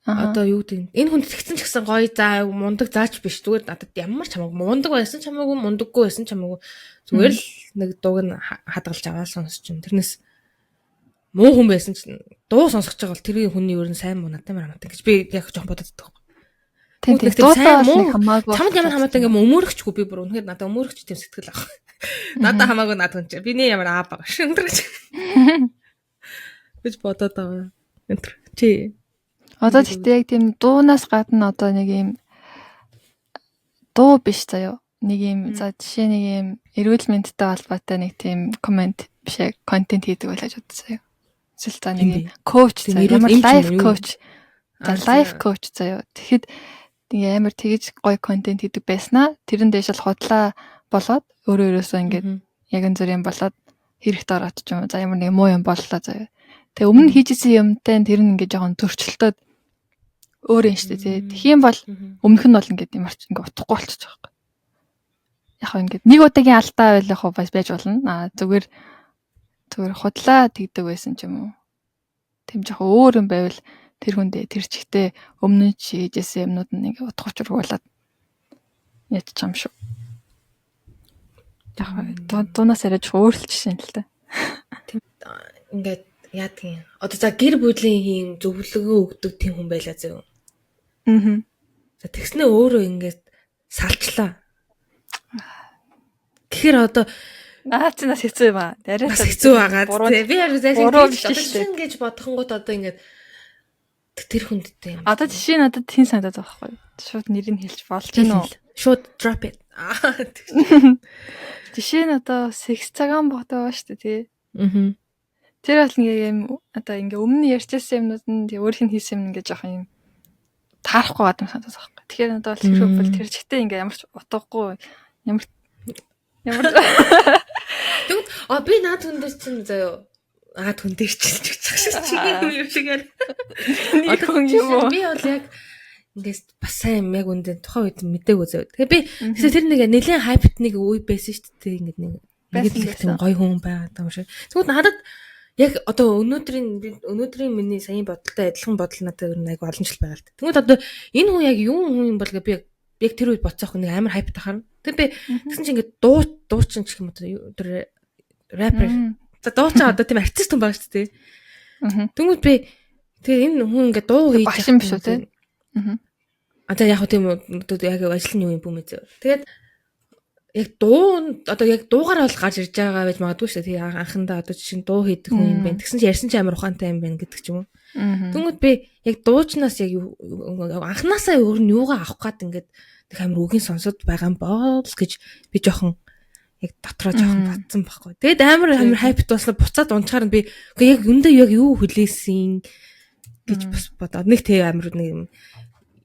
Одоо юу гэдэг энэ хүн тэгсэн ч гэсэн гоё заа мундаг заач биш, зүгээр надад ямар ч хамаагүй, мундаг байсан ч хамаагүй, мундаггүй байсан ч хамаагүй, зүгээр л нэг дууг нь хадгалж аваад сонсч чинь. Тэрнээс муу хүн байсан чинь дуу сонсож байгаа бол тэр хүний ер нь сайн муу надад ямар хамаатай гэж би яг жоохон бодод байдаг. Тийм, тийм, дуутай бол хамаагүй. Чамд ямар хамаатай, ингээ өмөрөхчгүй, би бүр үнэхээр надад өмөрөхч тийм сэтгэл авах. Надад хамаагүй, над хүн чи. Биний ямар аа байгаа шин гэж гэж бодоод байгаа. Энтер чи. Одоо тэгтээ яг тийм дуунаас гадна одоо нэг юм дуу биш заяо. Нэг юм, за, жишээ, нэг юм эрүүл мэндтэй холбоотой нэг тийм коммент биш ээ, контент хийдэг байлаа гэж бодсон заяо. Эсвэл за нэг юм coach заяо. Ямар life coach. За, life coach заяо. Тэгэхэд ингээ амар тэгэж гоё контент хийдэг байснаа тэрэн дэш л худлаа болоод өөрөө ерөөсөө ингээд яг энэ зүрийн болоод хэрэгтэй ороод ч юм уу. За, ямар нэг муу юм боллоо заяо. Тэгээ өмнө хийжсэн юмтай тэр нь ингээд жоохон зөрчилтөөд өөр юм шүү дээ, тий. Тэгэх юм бол өмнөх нь бол ингээд ямар ч ингээд утгагүй болчих жоох юм. Яг ингээд нэг удаагийн алдаа байл яг бас байж болно. Аа, зүгээр зүгээр худлаа тэгдэг байсан ч юм уу. Тийм жоохон өөр юм байвал тэр хүндээ тэр чигтээ өмнө нь хийжсэн юмнууд нь ингээд утга учиргүй болоод ядчих юм шүү. Яг дуунаас арай жоохон өөрчлөж шин л та. Тийм, ингээд яадгийн. Одоо за, гэр бүлийн хийм зөвлөгөө өгдөг тийм хүн байлаа зөө. Аа. За, тэгснээ өөрөө ингээд салчлаа. Тэгэхээр одоо Наа чи нас хэцүү юм аа. Арай хэцүү байгаа. Тий. Би яг зайшин ингэж бодохонгууд одоо ингээд тэр хүндтэй юм. Одоо жишээ нь надад тийм санагдаад байгаа байхгүй юу? Шууд нэрийг хэлж болж гинөө. Шууд drop it. Жишээ нь одоо секс цагаан богтой байгаа шүү дээ, тий. Аа. Тэр бол ингээ юм одоо ингээ өмнө ярьжсэн юмнууд нь тэгээ өөрийнх нь хийсэн юм ингээ жоохон юм таарахгүй байгаа юм санагдаад байгаа байхгүй. Тэгэхээр надад бол тэр бол тэр чигтээ ингээ ямар ч утгагүй, ямар ямар Тэгвэл а би наад хүн дээр чинь заяо, наад хүн дээр чинь ч гэж чи юм шиг яа. Нэг хүн юм уу? Би бол яг ингээс бас сайн яг үндэ тухайн үед мдээгүй заяо. Тэгээ би тэгэхээр тэр нэг нэлийн hype т нэг үе байсан шүү дээ. Ингээд нэг нэг тийм гоё хүн байгаа юм шиг. Тэгвэл надад яг одоо өнөөдрийн миний саяын бодолтой адилхан бодол надад ер нь айгу олон жил байгаа л. Тэгвэл одоо энэ хүн яг юу хүн юм бол гэ би яг тэр үед бодсоох нэг амар hype тахаар. Тэг би тэгсэн чинь ингээд дуучин ч гэх юм уу, тэр рэпер. За, дуучин одоо тийм артист хүн байгаа шүү дээ. Тэнгүүд би тэгээ энэ хүн ингээд дуу хийж багш юм биш үү те? Аа. Одоо яг тийм одоо яг ажил нь юу юм бүү мэзээ. Тэгээд яг дуу одоо яг дуугаар бол гарч ирж байгаа байж магадгүй шүү дээ. Тэгээ анхандаа одоо жишээ нь дуу хийдэг хүн юм байна. Тэгсэн чинь ярьсан чинь амар ухаантай юм байна гэдэг ч юм уу. Тэнгүүд би яг дуучнаас яг анханасаа өөр нь юугаа авах гад ингээд тэг амар үгийн сонсод байгаа юм бол гэж би жоохон яг дотроо жоохон бодсон байхгүй. Тэгэд амар амар hype тууснаа буцаад унчаар нь би үгүй яг үндэ яг юу хүлээсэн гэж бас бодоод нэг тэг амар нэг юм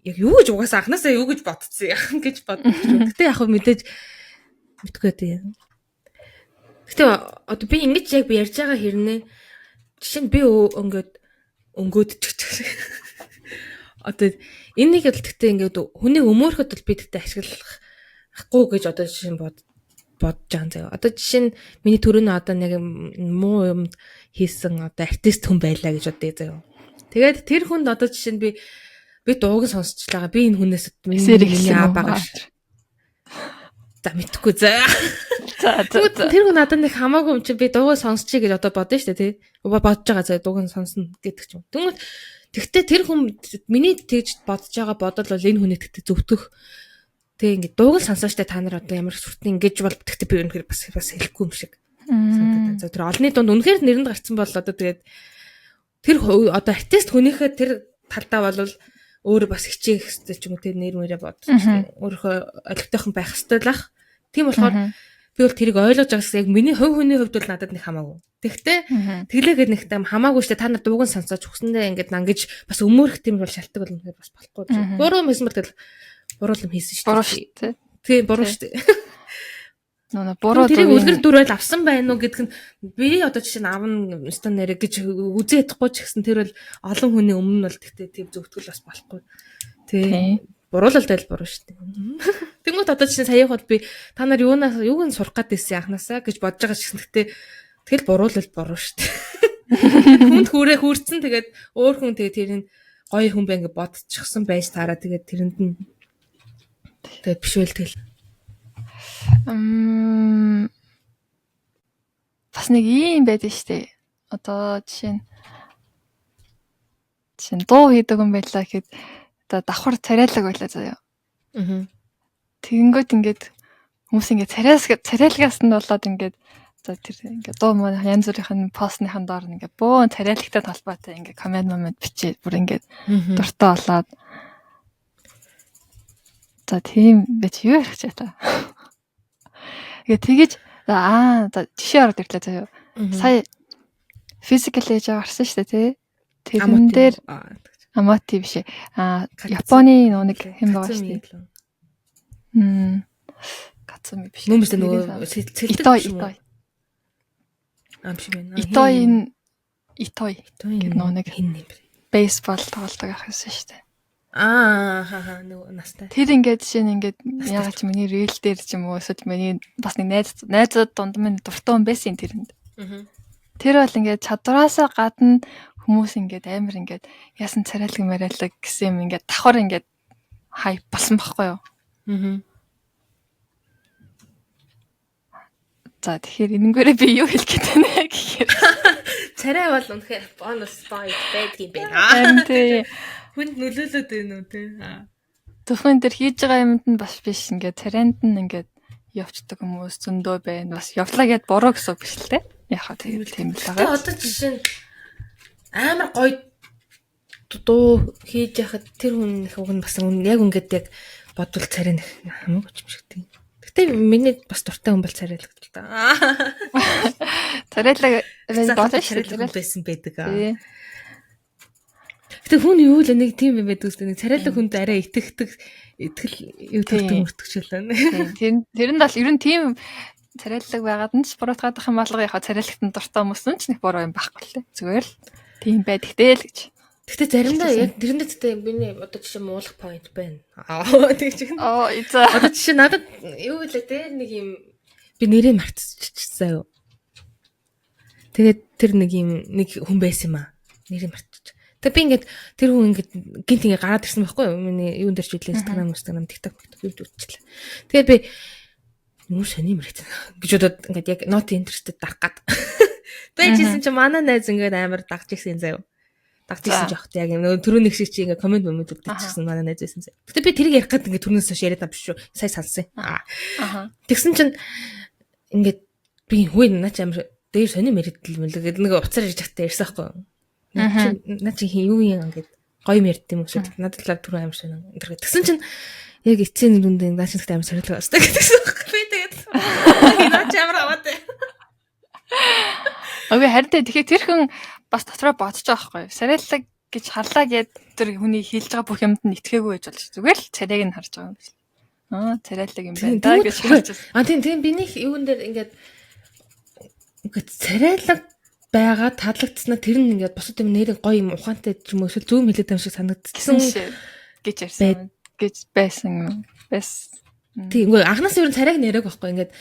яг юу гэж угаасаа анханасаа юу гэж бодсон юм гэж бодсон. Гэтэ яг мэдээж мэдгүй тийм. Гэтэ одоо би ингэж яг би ярьж байгаа хэрнээ жишээ нь би ингээд өнгөөд ч гэж. Одоо энийг л гэхдээ ингээд хүнийг өмөөрөхөд бол би тэгтээ ашиглахгүй гэж одоо жишээ нь бодож байгаа юм заяа. Одоо жишээ нь миний төрөний одоо нэг муу юм хийсэн одоо артист хүн байлаа гэж бодъё заяа. Тэгээд тэр хүнд одоо жишээ нь би дууг нь сонсчлаа. Би энэ хүнээс миний аа байгаа ш. За, мэдхгүй заа. За за. Тэр хүн надад нэг хамаагүй юм чи би дуугаа сонсчий гэж одоо бодно шүү дээ, тий. Бодож байгаа заа, дууг нь сонсно гэдэг ч юм. Тэгмэд тэгтээ тэр хүн миний тэгж бодож байгаа бодол бол энэ хүний тэгтээ зөвтгөх. Тэг ингээд дууг нь сонсоо штэ, та нар одоо ямар сүртэн ингэж бол тэгтээ би үнэхээр бас бас хэлэхгүй юм шиг санагдаад. За, тэр олонний дунд үнэхээр нэрэнд гарцсан бол одоо тэгээд тэр одоо артист хүнийхээ тэр талдаа бол өөрөө бас хичээх хэрэгтэй ч юм уу, тэр нэр мөрөө бодож өөрийнхөө олигтойхон байх хэрэгтэй л ах. Тийм болохоор би бол тэрийг ойлгож байгаас яг миний хувь хүний хувьд бол надад нэг хамаагүй. Тэгтээ тэглээгээд нэг там хамаагүй штэ, та нар дууг нь сонсооч өгсөндөө ингээд нангиж бас өмөөрөх тийм бол шалтгаан бол үнэхээр бас болохгүй. Буруу юм хийсэн бол тэгэл буруу юм хийсэн штэ. Буруу штэ. Тийм, буруу штэ. Нөө буруу тэрийг үлгэр дүүрэл авсан байна уу гэдг нь би одоо жишээ нь авна стан нэрэ гэж үзээ ядахгүй ч гэсэн тэр бол олон хүний өмнө бол тэгтээ тийм зөвтгөл бас болохгүй. Тий. Буруулал тайл буруу шүү дээ. Тэнгүүт одоо жишээ саяах бол би та нар юунаас юуг нь сурах гээд ирсэн анханасаа гэж бодож байгаа ч гэсэн тэгтээ тэгэл буруулал буруу шүү дээ. Хүнд хүрээ хүрцэн, тэгээд өөр хүн тэгээд тэрийг гоё хүн байна гэж бодчихсон байж таараа тэгээд тэрэнд нь тэгээд биш байл тэгэл. Бас нэг ийм байдаг штэ. Одоо жишээ нь дуу хийдэг юм байлаа гэхэд одоо давхар царайлаг байлаа заяа. Аа. Тэгэнгүүт ингээд хүмүүс ингээд царайлгаас нь болоод ингээд за тэр ингээд дуу муу янз бүрийн постныхан доор ингээд бөөн царайлагтай талбайтай ингээд коммент момент бичээд бүр ингээд дуртай болоод за тийм байж юу ярих ч та. Ингээд тэгэж за жишээ ороод ирлээ заяа. Сая physical age гарсан шүү дээ тий. Тэрэн дээр Амоти биш ээ. Японы нэг хэм байгаа шүү дээ. Кацуми биш. Нүм биш нөгөө сэлдэг биш үү? Биш байна. Итой гэдэг нөгөө нэг хин юм бэ? Бейсбол тоглодог ах байсан шүү дээ. Нөгөө настай. Тэр ингээд жишээ нь ингээд яагаад ч миний reel дээр ч юм уу эсвэл миний бас нэг найзууд дунд минь дуртай хүн байсан тэрэнд. Тэр бол ингээд чадвараасаа гадна хүмүүс ингээд амар ингээд яасан царайлаг мариалаг гэсэн юм ингээд давхар ингээд хайп болсон байхгүй юу? За тэгэхээр энэнгээрээ би юу хэлэх гээд байна гэхээр царай бол үнэхээр бонус point байдгийн байна. Тий. Хүнд нөлөөлөд байна уу те? Зөвхөн тэр хийж байгаа юмд нь бас биш ингээд царайнд нь ингээд явцдаг хүмүүс зөндөө байна. Бас явлаа гэд буруу гэсэн үг биш л те. Яхаа тийм л байгаа. Одоо жишээ нь амар гоё дуу хийж яхад тэр хүн их уг нь бас яг ингээд яг бодвол царай нэх хамаагүй ч юм шиг тийм. Гэтэ миний бас дуртай хүн бол царайлаг л та. Царайлаг болно шүү дээ байсан байдаг. Гэтэ хүн юу л нэг тийм юм байдаг үстэй нэг царайлаг хүнд арай итгэдэг итгэл юу төрдөг мөртөгчлээ. Тэр нь бол ер нь тийм царайлаг байгаад нь ч буруутгаадах юм алга яхаа царайлагтан дуртай хүмүүс нь ч нэг буруу юм байхгүй л дээ. Зүгээр л тийм байдаг дээ л гэж. Гэтэ заримдаа яг тэрэндээ тэгтээ миний одоо жишээ муулах point байна. Тэг чинь. За. Одоо жишээ надад юу вэ те нэг юм би нэрийг мартчихсан юу. Тэгээд тэр нэг юм нэг хүн байсан юм аа. Нэрийг мартчих. Тэг би ингээд тэр хүн ингээд гинт ингээд гараад ирсэн байхгүй юу? Миний юун дээр ч үлээ Instagram, TikTok юу үзчихлээ. Тэгээд би юу сони юм хэрэгцээ гэж бодоод ингээд яг not interested дарах гад. Байжсэн чи манай найз ингээд амар дагж ирсэн заяа. Дагж ирсэн жоохт яг нөгөө түрүүний шиг чи ингээд коммент момент үлдээчихсэн манай найз байсан заяа. Гэтэ би тэрийг ярих гад ингээд түрүүнээс хойш яриад байгаа биш шүү. Сая сансан. Тэгсэн чинь ингээд би хөөе наа чи амар дээр сони мэрэдэл мэл гэдэг нэг уцаар ирж хатаа ярьсан байхгүй юу? Наа чи юу юм ингээд гоё юм ярьд юм уу? Надад л түрүү амар сонин. Тэгсэн чинь яг эцсийн нүдэнд наа чи амар сорилго бастай гэдэгсэн байхгүй би тэгээд наа чи амар аваад. Окей харин тэгэхээр тэр хүн бас дотроо бодож байгаа байхгүй юу? Сарайлаг гэж харлаа гэд тэр хүний хэлж байгаа бүх юмд нь итгээгүй байж болж зүгээр л царайг нь харж байгаа юм биш. Царайлаг юм байна да гэж харж байна. Тийм биний юун дээр ингээд царайлаг байгаа таалагдсанаа тэр нь ингээд бусад юм нэрээ гоё юм ухаантай ч юм уу эсвэл зүүм хэлээд юм шиг санагдсан гэж ярьсан гэж байсан байсан. Тийм үгүй анханаас ер нь царайг нэрээг байхгүй ингээд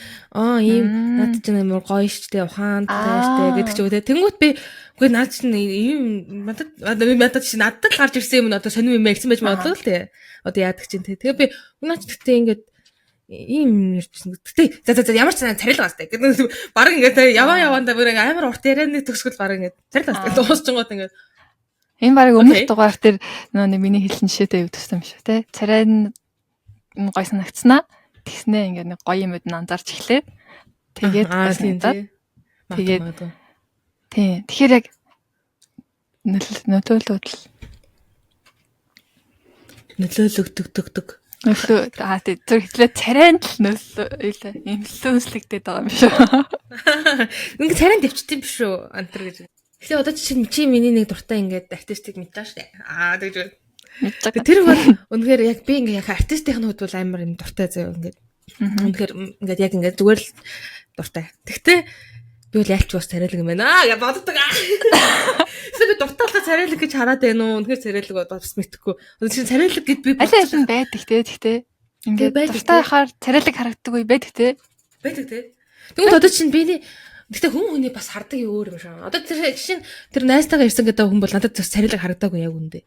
ийм наад чинь амар гоё штэ ухаантай штэ гэдэг ч юм уу те. Тэнгүүт би үгүй наад чинь ийм надад чинь надад л гарч ирсэн юм нь одоо сонир юм ярьсан байж магадгүй л те. Одоо яадаг чинь те. Тэгээ би наад чинь гэтээ ингээд ийм ярьчихсан. Гэтэ за ямар ч царайлаг бастай гэдэг баг ингээд яваа явандаа бүр амар урт ярианы төгсгөл баг ингээд царайлаг бастай дуусчингууд ингээд энэ баг өмнөх дугаар дээр нөө миний хэлсэн жишээтэй юу төссөн юм шүү те. Царай нь гой санагдсанаа тэгснээ ингээд нэг гоё юмуд нь анзаарч эхлээд тэгээд гой санагдаад тэгээд тийм тэгэхээр яг нөлөөлөгдөгдөг нөлөө тий зүр хэтлээ царайнд л нөлөө инфлюенслэгдээд байгаа юм шүү. Ингээд царайнд дэвчдэг юм биш үү антер гэж. Тэгэхээр одоо чинь чи миний нэг дуртай ингээд артистыг мэдэж байгаа шүү дээ. Тэгж байна. Тэр бол үнэхээр яг би ингээ яг артистийн хувьд бол амар юм дуртай заяа ингээд. Үнэхээр ингээд яг ингээд зүгээр л дуртай. Тэгтээ би бол ялч бас царайлаг юм байна гэж боддог. Эсвэл би дуртай болохоор царайлаг гэж хараад байна уу? Үнэхээр царайлаг бас мэдэхгүй. Одоо чинь царайлаг гэд би аль аль нь байдаг те. Тэгтээ ингээд дуртай хахаар царайлаг харагддаг үе байдаг те. Байдаг те. Тэгвэл одоо чинь биний Гэтэ хүн хүний бас хардаг юм өөр юм шиг. Одоо тэр жишээ нь тэр найзтайгаа ирсэн гэдэг хүн бол надад бас царайлаг харагдаагүй яг үндэ.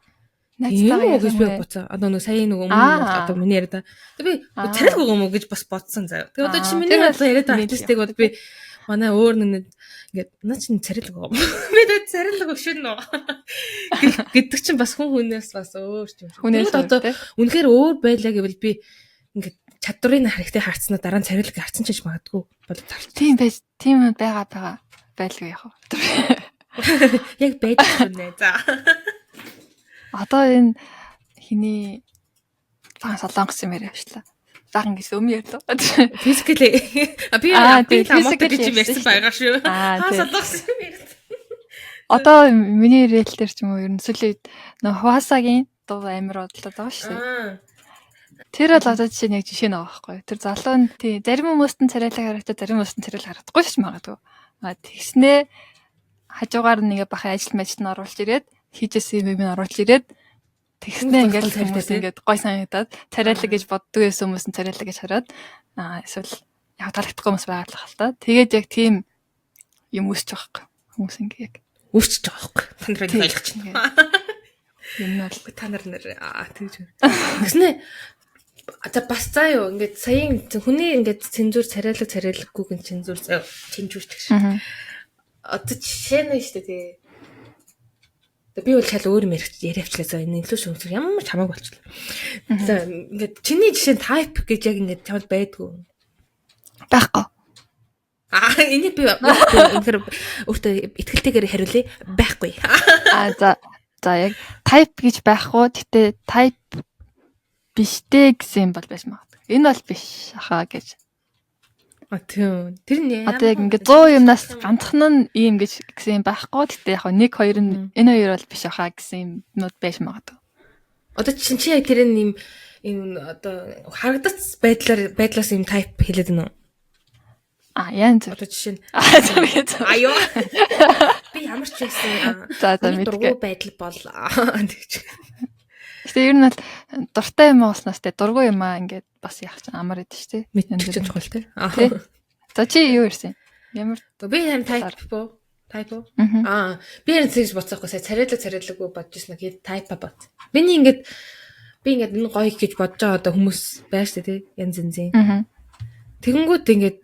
Найзтайгаа гэж би бодсон. Одоо нэг сая нэг өмнө одоо миний яриад. Тэгээ би царайлаг байгаа юм уу гэж бас бодсон заяа. Тэгээ одоо чи миний яриад байгаа артистыг бол би манай өөр нэг ингээд наа чинь царайлаг байгаа юм. Би тэгээ царайлаг өшөө нөө гэдэг чинь бас хүн хүнээс бас өөр юм шиг. Хүнээс одоо үнэхээр өөр байлаа гэвэл би ингээд чадварыг хэрэгтэй харцнаа дараа нь царайлаг харцсан ч гэж магадгүй бол тарч. Тийм байж, тийм байгаа байлгүй яах вэ? Яг байж гэнэ. За. Одоо энэ хиний бага солонгос юм яриа авчлаа. Бага гэсэн өмнө ярьлаа. Physically. Би би гэж юм ярьсан байгаа шүү. Хаа солонгос юм ярьсан. Одоо миний рeel дээр ч юм уу ер нь сүүлийн үед нөө Хуасагийн дуу амар бодлоо байгаа шүү дээ. Тэр бол одоо жишээ нь яг жишээ нь байгаа байхгүй. Тэр залуу нь тий зарим хүмүүст нь царайлаг харагдаа, зарим хүмүүст нь царайлаг харагдахгүй шүү магадгүй. А тэгснээ хажуугаар нь ингээ бахан ажил мажид нь оруулж ирээд хийжсэн юм юм оруулж ирээд тэгснээ ингээд хүмүүс ингээд гой санагдаад царайлаг гэж боддог байсан хүмүүс нь царайлаг гэж хараад эсвэл яг таалагдахгүй хүмүүс байгаа л хэл та. Тэгээд яг тийм юм үүсэж байгаа байхгүй. Хүмүүс ингээ яг үүсэж байгаа байхгүй. Та нарыг ойлгож байна. Юм нь бол та нар нэр тэгж. Тэгснээ за бас заа юу ингээд саяын хүний ингээд цензуур царайлаг царайлаггүй гэн цензуур чэнжүүрч гэж. Одоо жишээ нь шүү дээ тий. Би бол шал өөр юм яриа авчлаа заа энэ инклюшн хүмүүс ямар ч хамаагүй болчихлоо. За ингээд чиний жишээ нь type гэж яг ингээд чамд байдгүй. Байхгүй. Энийг би үнэхээр өөртөө итгэлтэйгээр хариулъя. Байхгүй. За яг type гэж байхгүй. Гэтэ type биштэй гэсэн юм бол байж магадгүй. Энэ бол биш хаа гэж. Тийм. Тэр нь одоо яг ингээд 100 юмнаас ганцхан нь ийм гэж гэсэн юм байхгүй. Гэтэ яг 1 2 нь энэ хоёр бол биш хаа гэсэн юмнууд байж магадгүй. Одоо чинь чи яг тэр нь ийм одоо харагдац байдлаас ийм type хэлээд байна уу? Янз бүр. Одоо жишээ нь аюу. Би ямар ч байсан. За мэдгээ. Дургу байдал бол тэгж. Гэтэ ер нь бол дуртай юм ууснаас те дургу юм аа ингээд бас яах чинь амар идэв шүү дээ. Мэдчих чинь чухал те. За чи юу ирсэн? Ямар би харин type бо? Type уу? Би харин тэгж бодсоохгүй сая царайлаг царайлаггүй бодож ирсэн нэг type бот. Миний ингээд би ингээд энэ гоё гэж бодож байгаа одоо хүмүүс байна шүү дээ те. Янз янзын. Тэгэнгүүт ингээд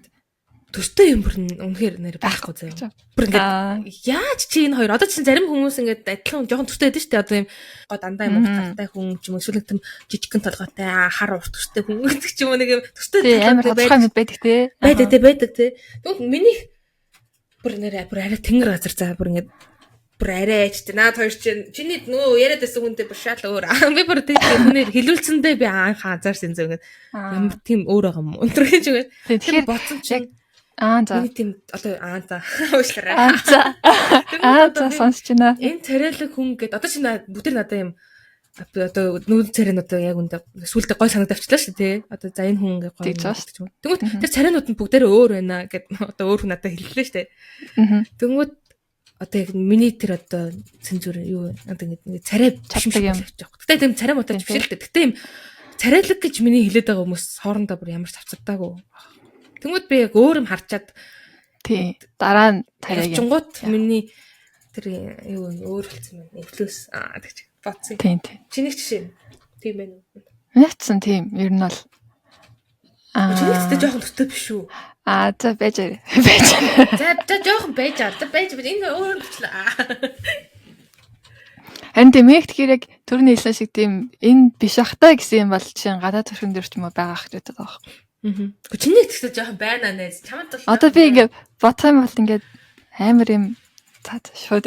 төстэй юм бүр үнэхээр нэр байхгүй заяа. Бүр ингээд яаж чи энэ хоёр одоо чинь зарим хүмүүс ингээд адилхан жоохон төстэй байдаг шүү дээ. Одоо юм гоо дандаа юм урт хүн ч юм уу эсвэл тийм жижигхэн толгойтой хар урт төстэй хүн гэдэг ч юм уу нэг юм төстэй амар тодорхой юм байдаг те. Байдаг те. Тэгвэл миний бүр нэр бүр арай тэнгэр газар заа бүр ингээд бүр арай айчтай. Наад хоёр чинь чиний нөгөө яриад байсан хүнтэй бүр шал өөр. Би бүр тийм хүнээр хилүүлсэндээ би анх анзаарсан зөв ингээд ямар тийм өөр байгаа юм. Өндөр гэж үгүй. Тэгэхээр бодсон чинь за. Миний тийм одоо за уушлаарай. За. За сонсч байна. Энэ царайлаг хүн гэд одоо чи бүгд надад юм одоо нүүн царай нь одоо яг үндэ сүултээ гой санагдавчлаа шүү дээ. Одоо за энэ хүн ингээ гоё гэж юм. Тэнгүүт тэр царайнууд нь бүгдээрээ өөр байна гэд одоо өөр хүн надад хэллээ шүү дээ. Тэнгүүт одоо яг миний тэр одоо цензуур юу одоо ингээ царай чаддаг юм. Гэтэ тийм царай муутай биш л дээ. Гэтэ юм царайлаг гэж миний хэлээд байгаа хүмүүс хоорондоо бүр ямар ч цавцагдаагүй. Тэнгүүд би яг өөр юм харчаад тий дараа нь царайг чингуут миний тэр юу өөр болсон байна. Инфлюс тэгч бодсон. Тийм тийм. Чиний жишээ тийм байна уу? Наацсан тийм. Ер нь бол чиний гэхдээ жоохон төстэй биш үү? За байж аа. Байж. За жоохон байж аа. За байж энэ өөр бичлээ. Харин тийм яг тэгэхээр яг түрүүний хэлсэн шиг тийм энэ биш ах та гэсэн юм бол жишээ нь гадаад төрхөн дээр ч юм уу байгаа ах гэдэг байгаа байхгүй. Гэхдээ чиний гэхдээ жоохон байна найз. Чамд бол одоо би ингээ бодох юм бол ингээд амар юм за шууд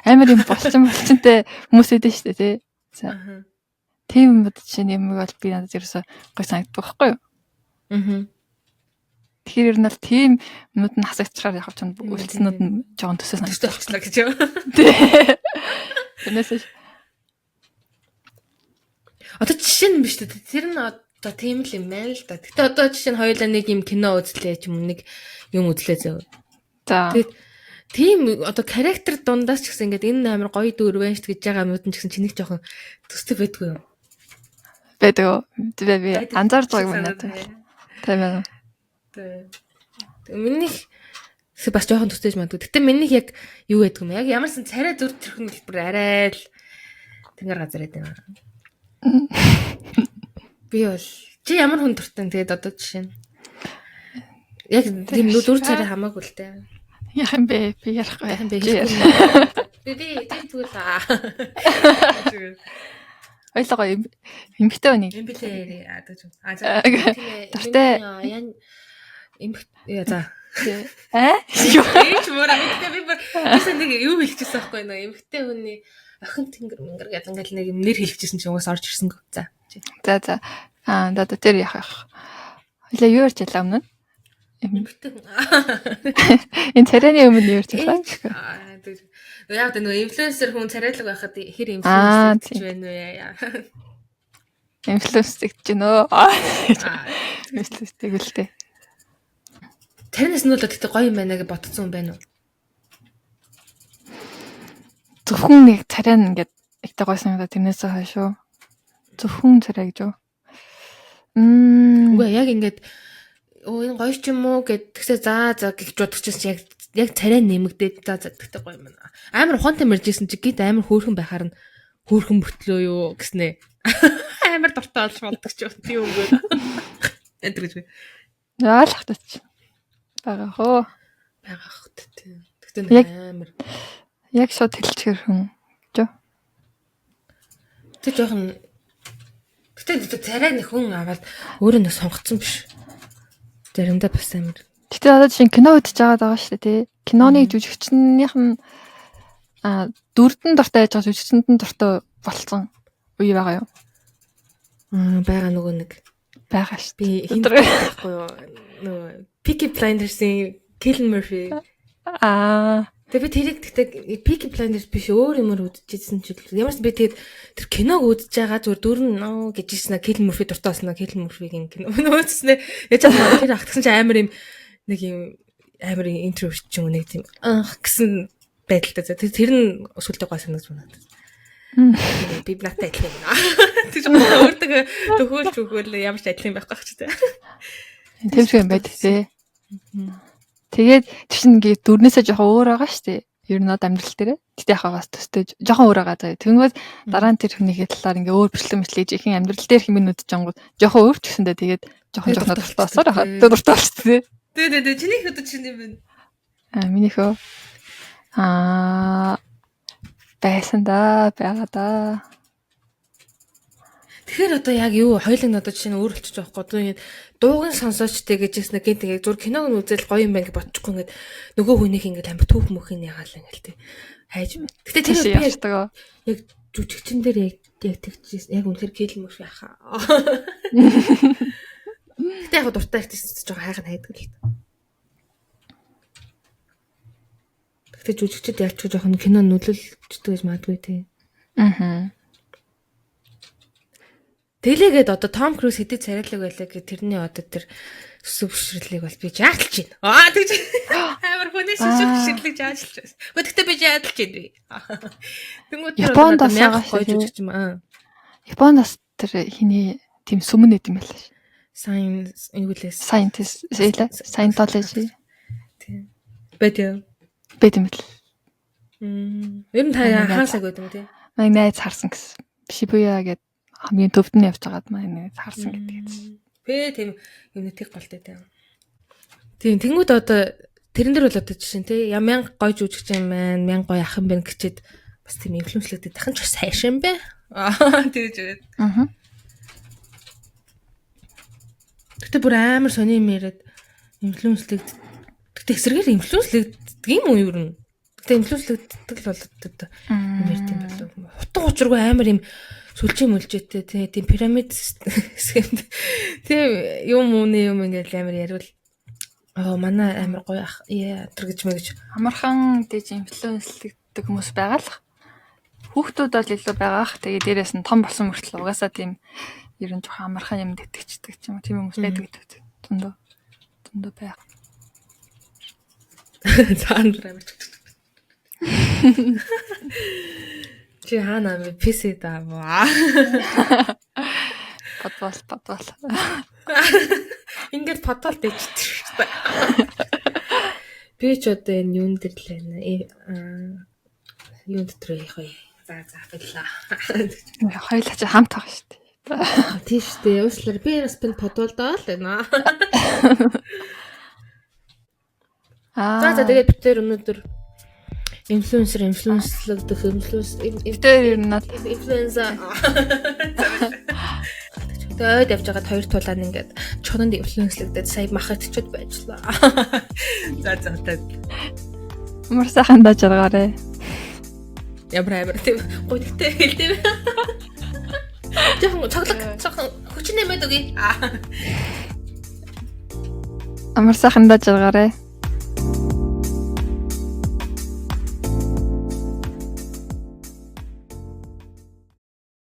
амар юм болчинтай хүмүүс өгдөн шүү дээ тий. За. Тийм юм жишээ нь юм бол би надад ерөөсө гой санагддаг байхгүй юу? Тэгэхээр ер нь бол тийм юмуд нь хасагдчихаар яг ч үлдснүүд нь жоохон төсөө санагддаг болчихлоо гэж юу. Тий. Тэрнээс одоо жишээ нь биш үү? Тэр нь одоо тийм л юм байна л да. Гэтэ одоо жишээ нь хоёулаа нэг юм кино үзлээ ч юм нэг юм үзлээ зөө. За. Тэгээд тийм одоо характер дундаас ч гэсэн ингээд энэ амар гоё дүр байна шүү гэж байгаа юмуд нь ч гэсэн чиний жоохон төстэй байдгүй юу? Байдаг. Би анзаарч байгааг юм надад. Тийм ээ. Тийм. Миний бас жоохон төстэйж магадгүй. Гэтэ миний яг юу гэдэг юм яг ямарсан царай зүр төрхөн бүр арай л Тэнгэр газар гэдэг юм. Би бол чи ямар хүн дуртай тэгээд одоо жишээ нь. Яг тийм дүр царай хамаагүй л дээ. Яах юм бэ? Би ярихгүй. Яах юм бэ? Би би тэгвэл аа. Ойлоо гоё эмхтэй үнийг. Эмхтэй яриа. А за. Дуртай. Ян эмхтэй за. Аа? Юу? Эч мөр эмхтэй би бүр нэг юу хэлчихсэн байхгүй нөө эмхтэй хүний охин тэнгэр мэнгэр гэдэг ингээл нэг юм нэр хэлчихсэн чинь угаас орж ирсэнгүй. За. За за. Аа да тэр яах яах. Хоёлаа юу ярьж байлаа өмнө нь? Эмхтэй хүн. Энэ царайны өмнө юу ярьж байлаа? Яг тэ нөгөө инфлюенсер хүн царайлаг байхад хэр инфлюенсер гэж байна вэ яа. Инфлюенс гэж нөө. Инфлюенс тэгвэл тэ. Царинаас нь бол тэгтээ гоё юм байна гэж ботцсон юм байна уу? Зөвхөн нэг царай нь ингээд ихтэй гоё санагдаад тэрнээсээ хойш шүү. Зөвхөн царай гэж юу? Үгүй яг ингээд өө энэ гоё ч юм уу гэд тэгсээ за за гэж бодчихсон чи яг царай нэмэгдээд за за тэгтээ гоё юм байна. Амар ухаантай мэржсэн чи гид амар хөөрхөн байхаар нь хөөрхөн мөртлөө юу гэснэ. Амар дуртай болж болдог ч юм уу. Энэ гэж би. Яалах тач. Байгаа хөө. Байгаа хөх тийм. Тэгтээ нэг амар яг шууд хэлчихэр хүн гэж юу? Тэг жоохон тэгтээ царай нэг хүн аваад өөрөө нэг сонгоцсон биш. Заримдаа бас амар. Гэтэ одоо жишээ нь кино үзэж байгаад байгаа шүү дээ тий. Киноны жүжигчнийх нь дүрдэн дуртай байж байгаа жүжигчэнд нь дуртай болцсон үе байгаа юу? Байгаа нөгөө нэг байгаа шүү. Би хин байхгүй юу? Нөгөө Peaky Blinders-ийн Cillian Murphy. Аа. Тэгээ би тэрийг тэгтээ Peaky Blinders биш өөр юмар үзчихсэн ч ямар ч би тэгээд тэр киног үзэж байгаа зүгээр дөрн нөө гэж ирсэн аа Cillian Murphy дуртай болсон аа Cillian Murphy-гийн кино үзснэ. Яаж чам тэр ахтсан чи амар юм нэг юм амар интроверт ч юм уу нэг тийм анх гэсэн байдалтай. Тэр нь өсвөлтэй гой санагдаж байна. Би надтай адилхан юм аа. Тэр чинь өөртөө төхөөлж өгөөл ямар ч адилхан байхгүй ч тийм. Тийм шиг юм байд тий. Тэгээд тэр чинь ингээд дүрнээсээ жоохон өөр байгаа шүү дээ. Ер нь амьдрал дээр. Гэтэ яхаа бас төстэй жоохон өөр байгаа заяа. Тэнгүүд дараа нь тэр хүнийхээ талаар ингээ өөр бичлэг мэтлэг ихэн амьдрал дээр хэмээн нүдж ангууд жоохон өөр ч гэсэндээ тэгээд жоохон жоохон дуртай болсоор хаа. Тэгээд дуртай болчих тий. Тэ тэ тэ чинийх одоо чинь юм бэ? Аа минийхөө аа байсан да байгаа да. Тэгэхээр одоо яг юу хоёулын одоо жишээ нь өөр болчих жоохгүй одоо ингэ дууг нь сонсооч тэ гэж хэлсэн гэнт ингэ зүр киног нь үзэл гоё юм байна гэж бодчихгүй ингэ нөгөө хүнийх ингэ амар түүх мөх нь ягаал ингэ тэ хайж. Гэтэ тэр би яг жүжигчин дээр яг тэгчихсэн яг үнэхээр Cillian Murphy хаа. Гэтэ яг дуртай артист жоохон хайх нь хайдаг л та. Гэтэ жүжигчд ялч жоохон кино нөлөөлчдөг гэж магадгүй тий. Аа. Тэлээгээд одоо Том Круз хэдий царайлаг байлаа гэх тэрний одоо тэр сүсэг бишрлийг бол би жаалтж байна. Аа тэгж амар хүний сүсэг бишрлийг жаалтж байна. Гэхдээ тэгтээ би жаалтж байна би. Тэнгүүд Японд бас байгаа гоё жүжигч юм аа. Японд бас тэр хиний тийм сүмэн нэт юм байлаа ш. Science юу лээ? Scientist ээ Scientology. Тийм. Байт юм. Байт юм бэл. Ер нь та хаасаг байт юм тий. Манай найз харсан гэсэн. Шибуя гэдэг хамгийн төвд нь явж байгаад манай найз харсан гэдэг гэсэн. Бэ тийм юм нэг голтой тийм. Тийм тэнгууд одоо тэрэн дээр бол одоо жишээ нь тий я мянга гоё жүжигч юм байна, мянга гоё ах юм байна гэчээд бас тийм инфлюенслэгдэх дахин ч бас хайш юм бэ. Аа тэгж ирээд. Аа. Гэтэ бүр амар сони юм яриад инфлюенслэгд. Гэтэ эсрэгээр инфлюенслэгддэг юм уу ер нь? Гэтэ инфлюенслэгддэг л болоод юм ярьд юм болов. Утга учиргүй амар юм сүлжээ мүлжээтэй тийм пирамид схемд тийм юм үүний юм ингээл амар яриул аа манай амар гоё ах яа тэр гэж мэгж амархан дэж инфлюенслэгддэг хүмүүс байгаа л хүүхдүүд бол илүү байгаа ах. Тэгээ дээрээс нь том болсон мөртлөө угаасаа тийм ер нь жоохон амархан юм тэтгэждэг ч юм уу тийм хүмүүс байдаг гэдэг зөндөө зөндөө байх. Цаана амар ч. Чи хаана бэ? PC даа маа. Подвол подвол. Ингээд подвол дэждэг шүү дээ. Би ч одоо энэ юун дээр л байна. Юун дотор явах вэ? За за баярлаа. Хоёулаа чи хамт байгаа шүү дээ. Тийм шүү дээ. Уучлаарай. Би бас пэн подволдоо л байна. Аа. За за тэгээд бид тэр өнөөдөр инфлюенсер инфлюенслэгдэх инфлюенс бид тэр ер нь инфлюенса. Тэгээд ойд явж байгаад хоёр тулаан ингээд чонод инфлюенслэгдээд сая махагдчиход байжлаа. За за та. Амар сайхан даа жаргаарэ. Ямар амар тийм гуйдагтай хэлдэв. Жохон цоглог жохон хүчин нэмээд өгье. Амар сайхан даа жаргаарэ.